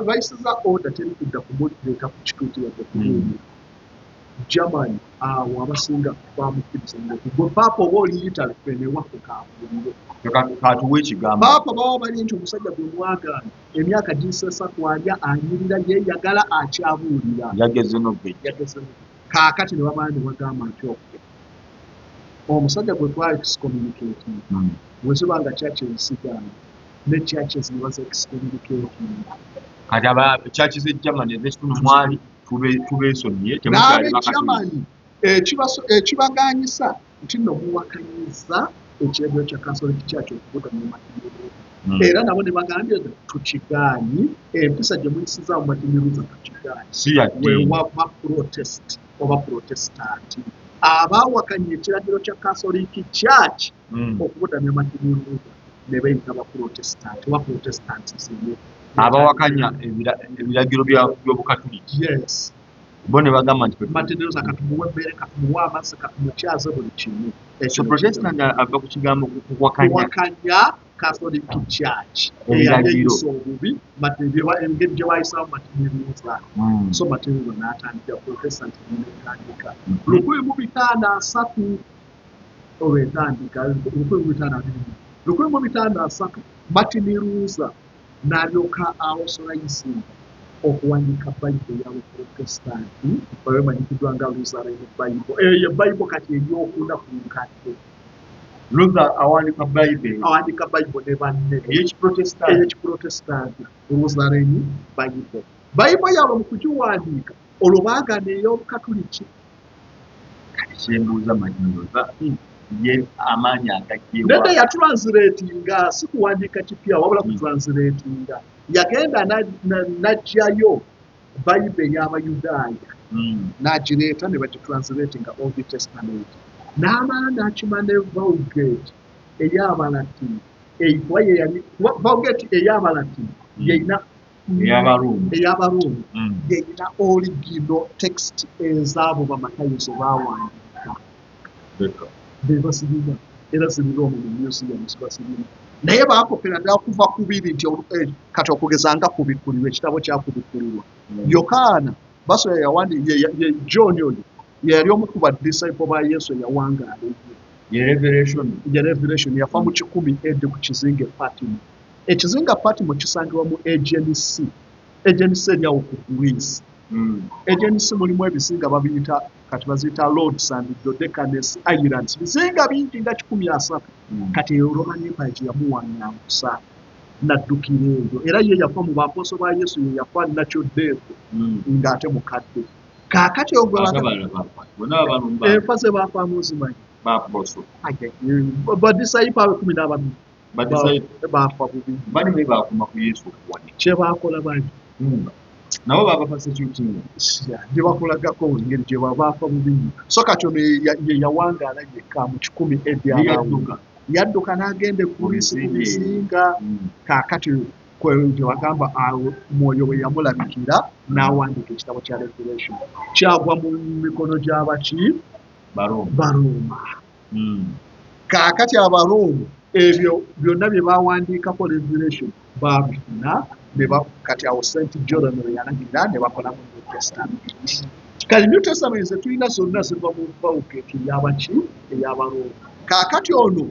bayisiza order teri kudda kumuleeta ku kituuti yadde kubuulira. Germany awo abasinga bamukkiriza gwe paapa oba oli Italy, fene ewaffe kabuulire. Katuwe ekigambo. Paapa baba bali nti omusajja gwe mwagaana emyaka giyise 3 alya anyirira yeeyagala akyabuulira. Yageze n'okugejja. Yageze. Kaakati ne bamala ne bagamba nti okay, omusajja gwe twa excommunicating, bwe ziba nga church ezisigaana ne churches ne baza excommunicating. Kati aba church z'e Germany ez'ekitundu mwali tubeesonyiye, temukyali N'ab'e bakatuliki. Germany ekibaganyisa nti nno muwakanyiza ekiragiro kya Catholic Church okuvuga mu Martin Luther. Era nabo ne bagambye nti tukigaanyi, empisa gye muyisizaamu Martin Luther tukigaanyi. Si ya ddiini. Wewava protest oba Protestant, abaawakanya ekiragiro kya Catholic Church okubudamya Martin Luther ne beeyita ba Protestant oba Protestantism. Abawakanya ebiragiro by'obukatuliki Yes. bo ne bagamba nti Martin Luther katumuwe emmere, katumuwe amazzi, katumukyaze buli kimu. So Protestant ava ku kigambo kuwakanya. Kuwakanya Catholic Church Ebiragiro. eyayisa obubi engeri gye bayisaamu Martin Luther. So Martin Luther n'atandika Protestant, netandika 1530, olwo etandika 1520, 1530 Martin Luther n'alyoka authorizing Okuwandiika Bayibuli y'Abaprotestanti oba emanyikiddwa nga Lutheran Bible. Eyo ye Bayibuli kati ey'okuna ku nkadde. Luther awandiika Bayibuli. Awandiika Bayibuli ne banne. Ey'Ekiprotestanti. Ey'Ekiprotestanti, Lutheran Bible. Bayibuli yaabwe mu kugiwandiika olwo baagaana ey'Obukatuliki. Kati kyembuuza, manyi ye amaanyi agajjewa? Nedda, yatranslatinga, si kuwandiika kipya, wabula kutranslatinga. Yagenda n'aggyayo Bayibuli ey'Abayudaaya n'agireeta ne bagitranslatinga Old Testament, n'amala n'akima ne Vulgate ey'Abalatini, kuba ye yali Vulgate ey'Abalatini yeyina Ey'Abaruumi. Ey'Abaruumi yeyina original text ezaabo Bamatayo ze baawandiika. Be bazirina era ziri Rome mu museums, bazirina, naye baakopera ddala kuva ku biri nti kati okugeza nga Kubikkulirwa, ekitabo kya Kubikkulirwa, Yokaana baso yawandi ye John oyo ye yali omu ku badisciple ba Yesu eyawangaala ennyo. Ye Revelation. Ye Revelation. Yafa mu 100 AD ku kizinga e Patimo. Ekizinga Patimo kisangibwa mu Aegean Sea. Aegean Sea eri awo ku Greece. Aegean Sea mulimu ebizinga babiyita, kati baziyita Rhodes and Dodecanese Islands, bizinga bingi nga 130. Kati eyo Roman Empire gye yamuwaŋŋangusa n'addukira eyo, era ye yafa mu baaposo ba Yesu, ye yafa natural death ng'ate mukadde. Kaakati ogwe Ate abalala bafa bonna babalumba. Enfa ze baafaamu ozimanyi? Baposo. Badisciple abo 12 Badisciple. Baafa bubi. Bali be bakuma ku Yesu okuwanika. Kye baakola bangi. Nabo baba persecuting. Gye bakolagako engeri gye baafa bubi nnyo. So kati ono ye yawangaala yekka mu 100 Ye AD. yadduka. Yadduka n'agenda e Greece ku bizinga. Bizinga. Kaakati gye bagamba awo Mwoyo we yamulabikira n'awandiika ekitabo kya Revelation, kyagwa mu mikono gy'abaki? Baroma. Barooma. Kaakati Abarooma ebyo byonna bye bawandiikako Revelation baabifuna kati awo St Jerome we yalagirira ne bakolamu New Testament. Kati New Testament ze tulina zonna ziva mu Vulgate ey'abaki? Ey'Abarooma. Kaakati ono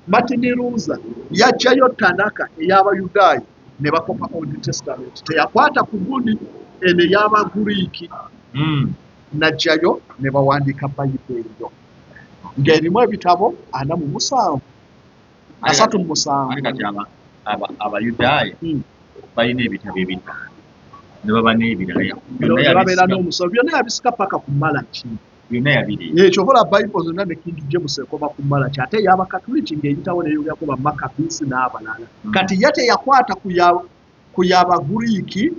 Martin Luther yajjayo Tanaka ey'Abayudaaya ne bakopa Old Testament, teyakwata ku gundi eno ey'Abaguriiki. Najjayo ne bawandiika Bayibuli eyo ng'erimu ebitabo 47, 37. Ate kati Abayudaaya balina ebitabo ebitaano ne baba n'ebirala. Byonna Ne babeera yabisika. N'omusolo byonna yabisika paka ku Malaki. Byonna yabireeta. Ekyo okola Bayibuli zonna ne King James ekoma ku Malaki, ate ey'Abakatuliki ng'eyitawo neyogerako Bamakabisi n'abalala. Kati ye teyakwata ku y'Abaguriiki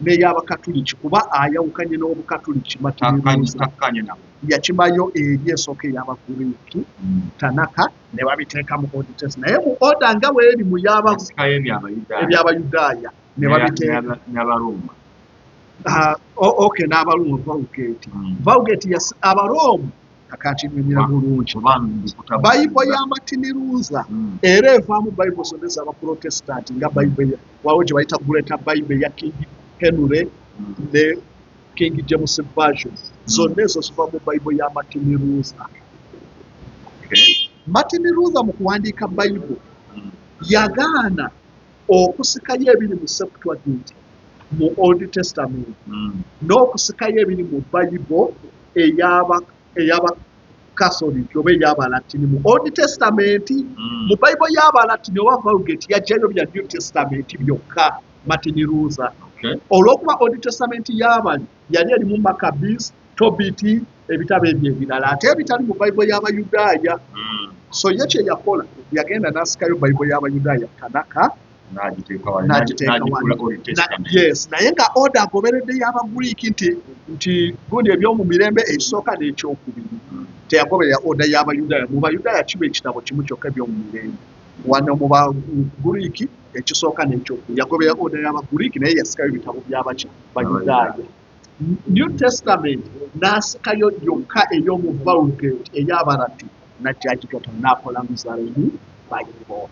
n'ey'Abakatuliki kuba ayawukanye n'Obukatuliki. Martin Luther Takkanye nabo. Yakimayo eri esooka ey'Abaguriiki, Tanaka, ne babiteeka mu Old Testament, naye mu order nga bweri mu y'aba Yasikayo ebyabayudaaya. Ebyabayudaaya ne babiteeka N'Abarooma. Ah, okay, n'Abaruumi, Vulgate. Vulgate Abarooma kakankinyumira bulungi. Oba mbikutamu. Bayibuli ya Martin Luther era evaamu Bayibuli zonna ez'Abaprotestanti, nga Bayibuli waliwo gye bayita Greater Bible ya King Henry ne King James Version, zonna ezo ziva mu Bayibuli ya Martin Luther. Martin Luther mu kuwandiika Bayibuli yagaana okusikayo ebiri mu Septuagint mu Old Testament n'okusikayo ebiri mu Bayibuli ey'Abakatholiki oba ey'Abalatini mu Old Testament. Mu Bayibuli y'Abalatini oba Vulgate yajjayo bya New Testament byokka Martin Luther, olw'okuba Old Testament y'abali yali erimu Maccabees, Tobit, ebitabo ebyo ebirala ate ebitali mu Bayibuli y'Abayudaaya. So ye kye yakola, yagenda n'asikayo Bayibuli y'Abayudaaya, Tanaka, N'agiteeka wali. N'agiteeka N'agikuula wali. Old Testament. Yes, naye nga order agoberedde y'Abaguriiki nti gundi ebyomu mirembe ekisooka n'ekyokubiri. Teyagoberera order y'Abayudaaya. Mu Bayudaaya kiba ekitabo kimu kyokka, ebyomu mirembe. Wano mu Baguriiki ekisooka n'ekyokubiri. Yagoberera order y'Abaguriiki, naye yasikayo ebitabo by'abaki? Bayudaaya. New Testament n'asikayo yokka ey'omu Vulgate ey'Abalati, najja agigata n'akola Lutheran Bible.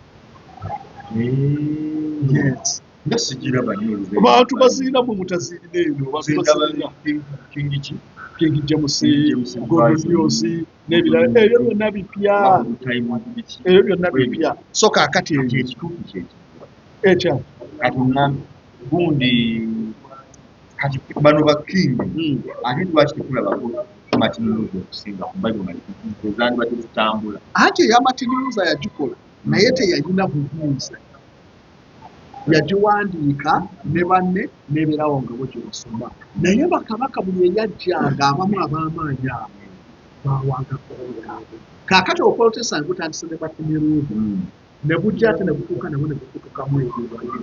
Yes. Nga sigiraba nnyo olubeera. Bantu bazirina, mwe mutazirina eno, bantu Zindaba. bazirina. King ki? King James, King James Good Version. News n'ebirala, ebyo byonna bipya. Time biki? Ebyo byonna bipya. So kaakati Kati ebyo ekituufu kyeki? Ekya Kati gundi Kati bano ba king, ate lwaki tekulabako Martin Luther okusinga ku Bible nga ezandibadde zitambula? Anti eya Martin Luther yagikola, naye teyalina buyinza. Yagiwandiika ne banne n'ebeerawo nga bo gye basoma, naye bakabaka buli eyajjanga abamu ab'amaanyi abo bawangako yaabwe. Kaakati Obuprotestant butandise ne Martin Luther, ne bujja ate ne butuuka nabwo ne bukutukamu ebiwayi,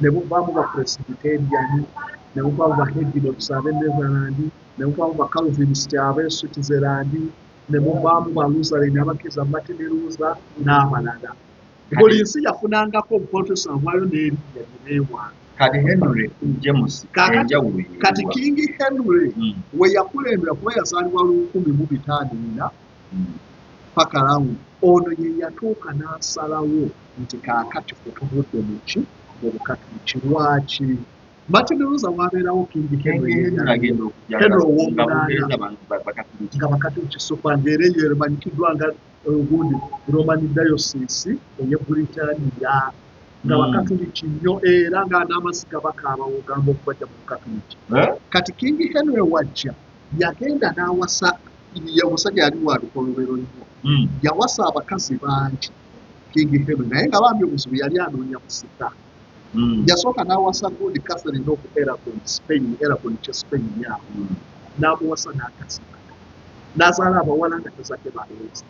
ne buvaamu ba Presbyterian, ne buvaamu ba Huguenots ab'e Netherland, ne muvaamu ba Calvinist ab'e Switzerland, ne muvaamu ba Lutheran abakkiriza Martin Luther n'abalala. Buli nsi yafunangako Obuprotestant bwayo n'erinnya lye beewanga. Kati Henry James, enjawulo Kati King Henry we yakulembera, kuba yazaalibwa 1400 paka round ono, ye yatuuka n'asalawo nti kaakati fe tuvudde muki, mu Bukatuliki. Lwaki Martin Luther wabeerawo, King Henry agenda okujja Henry nga ow'omunaana. Bungereza Bakatuliki. Nga Bakatuliki super, ng'era eyo emanyikiddwa nga gundi Roman Diocese ey'e Britania, nga Bakatuliki nnyo, era nga n'amaziga bakaaba ogamba okubajja mu Bukatuliki. Eh? Kati King Henry wajja yagenda n'awasa, ye omusajja yali wa bikolobero nnyo. Yawasa abakazi bangi King Henry, naye nga bambi obuzibu yali anoonya busika. Yasooka n'awasa gundi Catherine of Aragon, Spain, Aragon kye Spain yaabo. N'amuwasa n'akasika, n'azaala abawala nga tazadde balenzi.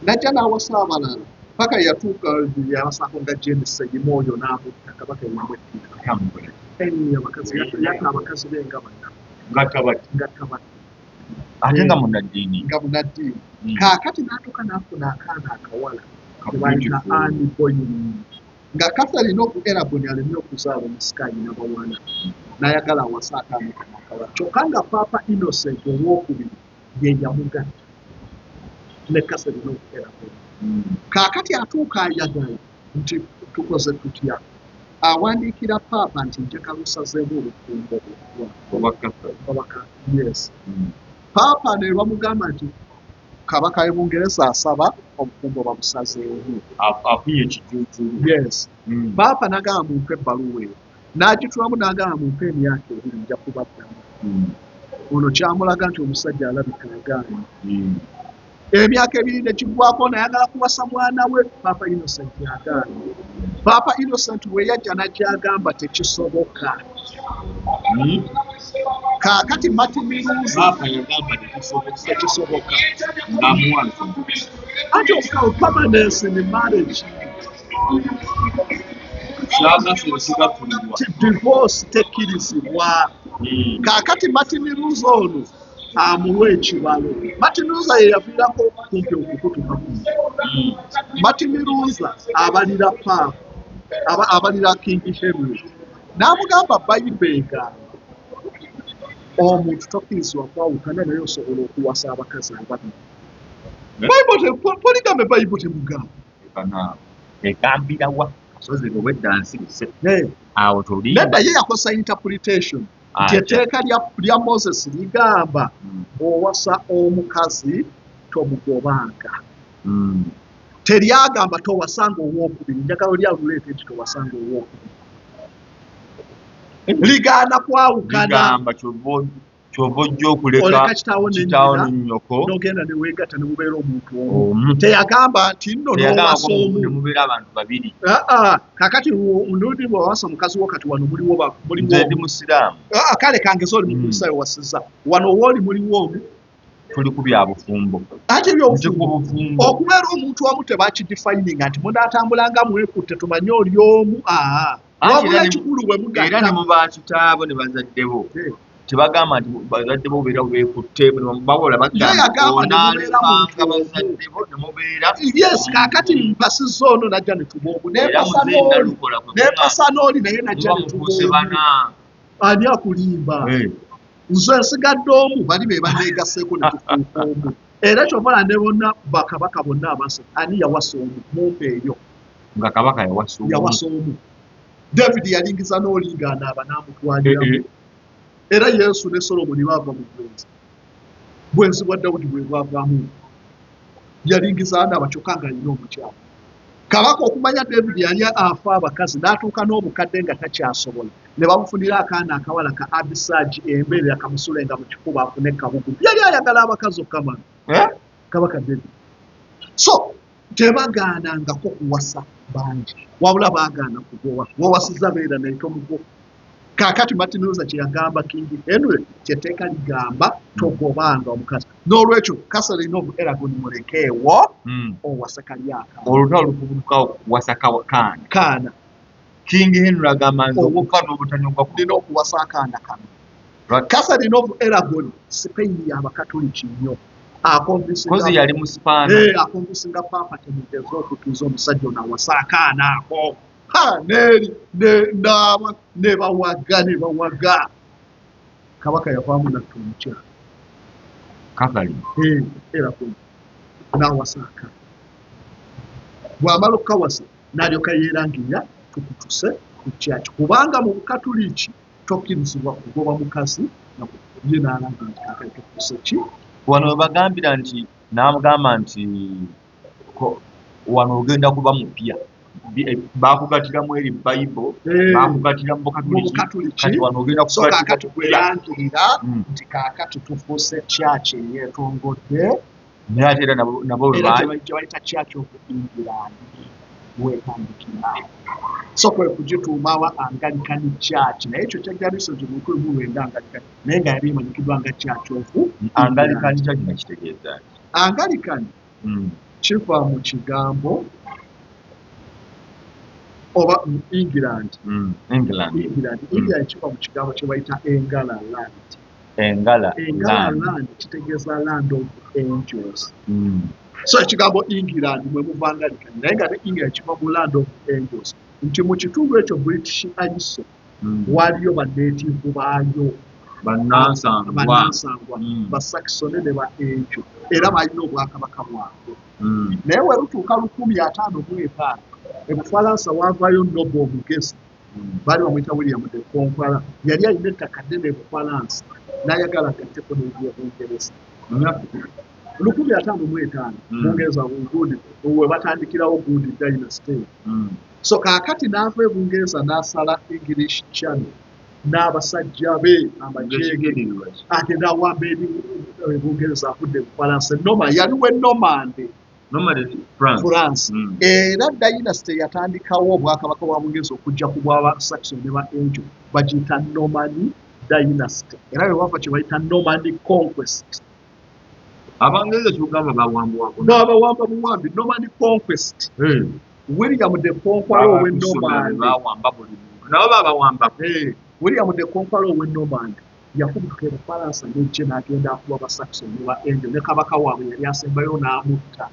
Najja n'awasa abalala paka yatuuka yawasaako nga Jane Seymour, oyo n'amutta, kabaka yamwettira. Tambula. Abakazi yatta abakazi be nga bana. Nga tabati. Nga tabati. Ate nga munnaddiini. Nga munnaddiini. Kaakati n'atuuka n'afuna akaana akawala Ka kebayita beautiful. Anne Boleyn, nga Catherine of Aragon alemye okuzaala omusika, ayina bawala, n'ayagala awase akaana kano akawala, kyokka nga Paapa Innocent Owokubiri ye yamugatta ne Catherine of Aragon. Kaakati atuuka ayagala nti tukoze tutya, awandiikira paapa nti njagala osazeemu obufumbo Obwa Catherine. Obwaka, yes. Paapa ne bamugamba nti kabaka w'e Bungereza asaba obufumbo babusazeemu. Afunye ekijuujulu. Yes. Paapa n'agamba mumpe ebbaluwa eyo, n'agitulamu, n'agamba mumpe emyaka 2, nja kubaddamu. Ono kyamulaga nti omusajja alabika agaanye. Emyaka 2 ne kiggwako, nayagala kuwasa mwana we, Paapa Innocent agaanye. Paapa Innocent we yajja n'ajja agamba tekisoboka. Kaakati Martin Luther Paapa yagamba tekisoboka. Tekisoboka. Ng'amuwa nsonga. Anti permanence in marriage. Kyagase ekigattululwa. Ti divorce tekkirizibwa. Kaakati Martin Luther ono amuwa ekibalo. Martin Luther ye yaviirako kumpi okukutuka kuno. Martin Luther abalira paapa, abalira King Henry, n'amugamba Bayibuli egamba omuntu tokkirizibwa kwawukana, naye osobola okuwasa abakazi ababiri. Eh? Polygamy Bayibuli temugamba. Eka egambirawa kasozi obwedda nsirise awo tolimba. Nedda, ye yakosa interpretation nti Atya? Etteeka lya Moses ligamba owasa omukazi tomugobanga. Teryagamba towasanga owokubiri. Njagala oli aluleete nti towasanga owokubiri, ligaana kwawukana. Ligamba kyova ojja okuleka oleka kitaawo kitaawo nennyina ne nnyoko n'ogenda neweegatta ne mubeera omuntu omu. Omu. Teyagamba nti nno n'owasa Teyagamba omu. ne mubeera abantu babiri. Ah, ah, kakati nudi bwewasa mukazi wo, kati wano muliwo muliwo Nze ndi omu. musiraamu. Ah, kale kangeze oli mukristaayo wasiza wano wooli muliwo omu. Tuli ku bya bufumbo. Ate Nti ku ebyobufumbo bufumbo. Okubeera omuntu omu tebakidefininga nti munaatambulanga mwekutte tumanye oli omu, aa. Anti Wabula era ne- ekikulu bwe era ne mugatta mu bakitaabo ne bazadde bo tebagamba nti bazadde bo beera beekutte, bawola Ye bagamba yagamba ne mubeera muntu onaalekanga omu. bazadde bo ne mubeera Yes, kaakati mpasizza ono najja ne tuba omu, era nempasa muzeeyi n'oli, Nalukola kwe nempasa n'oli naye najja muba ne tuba mufuuse omu. bana. Ani akulimba? Nze nsigadde omu, bali be baneegaseeko ne tufuuka omu. Era kyovala ne bonna bakabaka bonna abasa, ani yawasa omu mumpe eyo? Nga kabaka yawasa omu. Yawasa omu. David yalingiza n'oli ng'anaaba n'amutwaliramu. Era Yesu ne Solomoni baava mu bwenzi, bwenzi bwa Dawudi bwe bwavaamu. Yalingiza anaaba kyokka ng'alina omukyala. Kabaka okumanya David yali afa abakazi n'atuuka n'obukadde nga takyasobola, ne bamufunira akaana akawala ka Abisaagi embeerera kamusulenga mu kifuba afune kabugu. Yali ayagala abakazi okukamala. Eh? Kabaka David. So tebagaanangako kuwasa bangi, wabula baagaana kugoba. Wowasiza beera naye tomugo. Kaakati Martin Luther kye yagamba King Henry, kyetteeka ligamba togobanga omukazi. N'olwekyo Catherine of Aragon mulekeewo owase kali akaana. Olutalo lukubutukawo kuwasa kaana. Kaana. King Henry agamba nze okufa n'obutanyugwa ku Nina okuwasa akaana kano. Catherine of Aragon, Spain y'Abakatoliki nnyo. Kozi yali mu Spaana. Akonvisinga Paapa temugeze okutuuza omusajja ono awasa akaana ako. Ha, neeri ne ne bawaga. Kabaka yavaamu natta omukyala. Catherine. Aragon n'awasa akaana. Bw'amala okukawasa n'alyoka yeerangirira tukutuse ku kyaki, kubanga mu Bukatuliki tokkirizibwa kugoba mukazi ye n'alanga nti kaakati tukutuse ki. Wano we bagambira nti n'amugamba nti wano ogenda kuba mupya. Baakugatiramu eri Bible, baakugatira mu Bukatuliki, kati wano ogenda So kugatira kaakati mupya. Kwerangirira nti kaakati tufuuse church eyeetongodde. Naye ate era nabo bwe Era gye bayita Church of England wetandikira. So kwe kugituumawa Anglican Church, naye ekyo kyajja recently mu 1900 Anglican, naye nga yali emanyikiddwa nga Church of Anglican Church nga kitegeeza ki? Anglican kiva mu kigambo oba mu England. England. England. England kiva mu kigambo kye bayita Engala land. Engala Engala land. Land kitegeeza land of angels. So ekigambo England mwe muva Anglican, naye nga ne England kiva mu land of angels. Nti mu kitundu ekyo British Isles waliyo ba native baayo. Bannansangwa. Bannansangwa, ba Saxon ne ba Angel, era balina obwakabaka bwabwe. Naye we lutuuka 1055, e Bufalansa waavaayo noble omugezi, baali bamuyita William the Conqueror. Yali alina ettaka ddene e Bufalansa n'ayagala agatteko n'eby'Obungereza. 1055, Bungereza gundi we batandikirawo gundi dynasty. So kaakati n'ava e Bungereza n'asala English Channel n'abasajja be amagye ge, Ng'ekigendererwa ki? Agenda awamba eri e Bungereza avudde e Bufalansa. Noma yali we Normande. Normally France. France. Era dynasty yatandikawo obwakabaka bwa Bungereza okujja ku bwaba Saxon ne ba Angel bagiyita Norman dynasty, era bwe bava kye bayita Norman conquest. Abangereza kyogamba bawambwako? N'abawamba buwambi, Norman conquest. William the Conqueror ow'e Normande. Bawamba buli muntu, nabo babawamba. William the Conqueror ow'e Normande yakubutuka e Bufalansa n'eggye n'agenda akuba ba Saxon ne ba Angel ne kabaka waabwe yali asembayo n'amutta,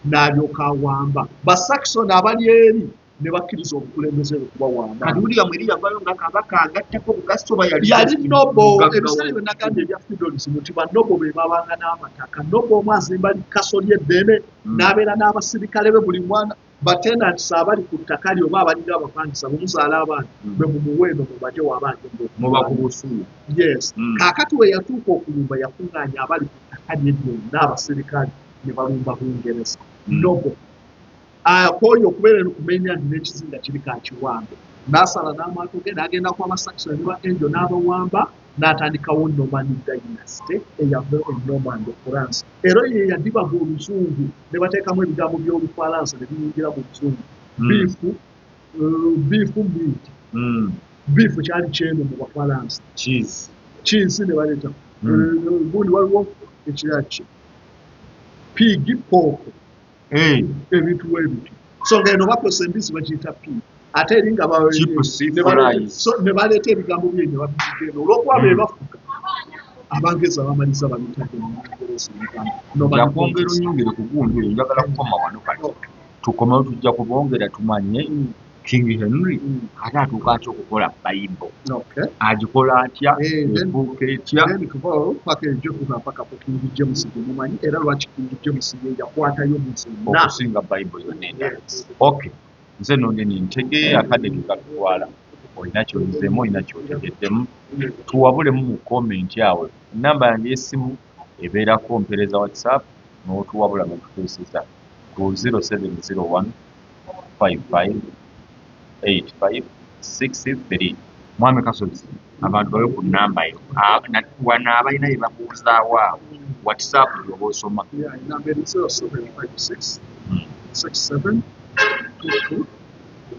n'alyoka awamba ba Saxon abali eri ne bakkiriza obukulembeze bwe kubawamba. Kati William eri yavayo nga kabaka agattako bugasso oba yali Yali noble. mugagga? Ebiseera bye nagambye ebya feudalism nti ba noble be babanga n'amataka. Noble omu azimba likaso ly'eddene n'abeera n'abasirikale be, buli mwana ba tenants abali ku ttaka lye oba abalinga abapangisa bwe muzaala abaana bwe mumuwa eno mubaje waba agenda Muba ku okuba. busuulu. Yes. Kaakati we yatuuka okulumba yakuŋŋaanya abali ku ttaka lye lyonna abasirikale ne balumba Bungereza. Noble akooye okubeera eno ku mainland n'ekizinga kiri kakiwambe, n'asala n'amaato ge n'agenda ku Abasaxon ne ba Angel n'abawamba n'atandikawo Norman dynasty eyava e Normand, France. Era ye yadibaga oluzungu ne bateekamu ebigambo by'Olufalansa ne biyingira mu luzungu. Beef, beef meat. Beef kyali kyeno mu Bafalansa. Cheese. Cheese ne baleeta. Gundi waliwo ekirala ki pig, pork, ebintu webityo. So nga eno bakozesa embizzi bagiyita pig, ate eri nga Chips, fries. So, ne baleeta ebigambo bye ne babiyiga eno olw'okuba be bafuga Abangereza bamaliza babitadde mu Bungereza ebigambo Norman Nja kwongera conquest. onyongere ku gundi eyo, njagala kukoma wano kati. Tukomewo tujja kubongera tumanye King Henry ate atuuka atya okukola Bible, agikola atya, efuuka etya? Then tuva paka ejo tuva paka ku King James gwe mumanyi, era lwaki King James ye yakwatayo mu zonna okusinga Bible yonna endala. Okay, nze nonde nintege akadde ke katutwala. Olina kyoyizeemu, olina kyotegeddemu, tuwabulemu mu comment awo. Namba yange y'essimu ebeerako mpeereza WhatsApp n'otuwabula n'otuteeseza ku 0701 55 85 63. Mwami Kasozi, abantu babe ku nnamba yo. Wano abalina bye babuuzaawo awo, WhatsApp gy'oba osoma. Yeah, enamba eri 0756 67 22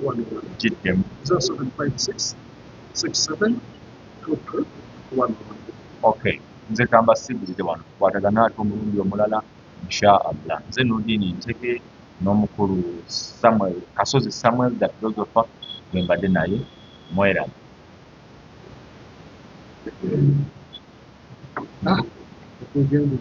11. Giddemu. 0756 67 22 11. Okay, nze kambasiibulire wano, tukwatagane ate omulundi omulala insha Allah. Nze Nurdin Ntege n'omukulu Samuel Kasozi, Samuel the philosopher, gwe mbadde naye. Mweraba. Ah, okugenda.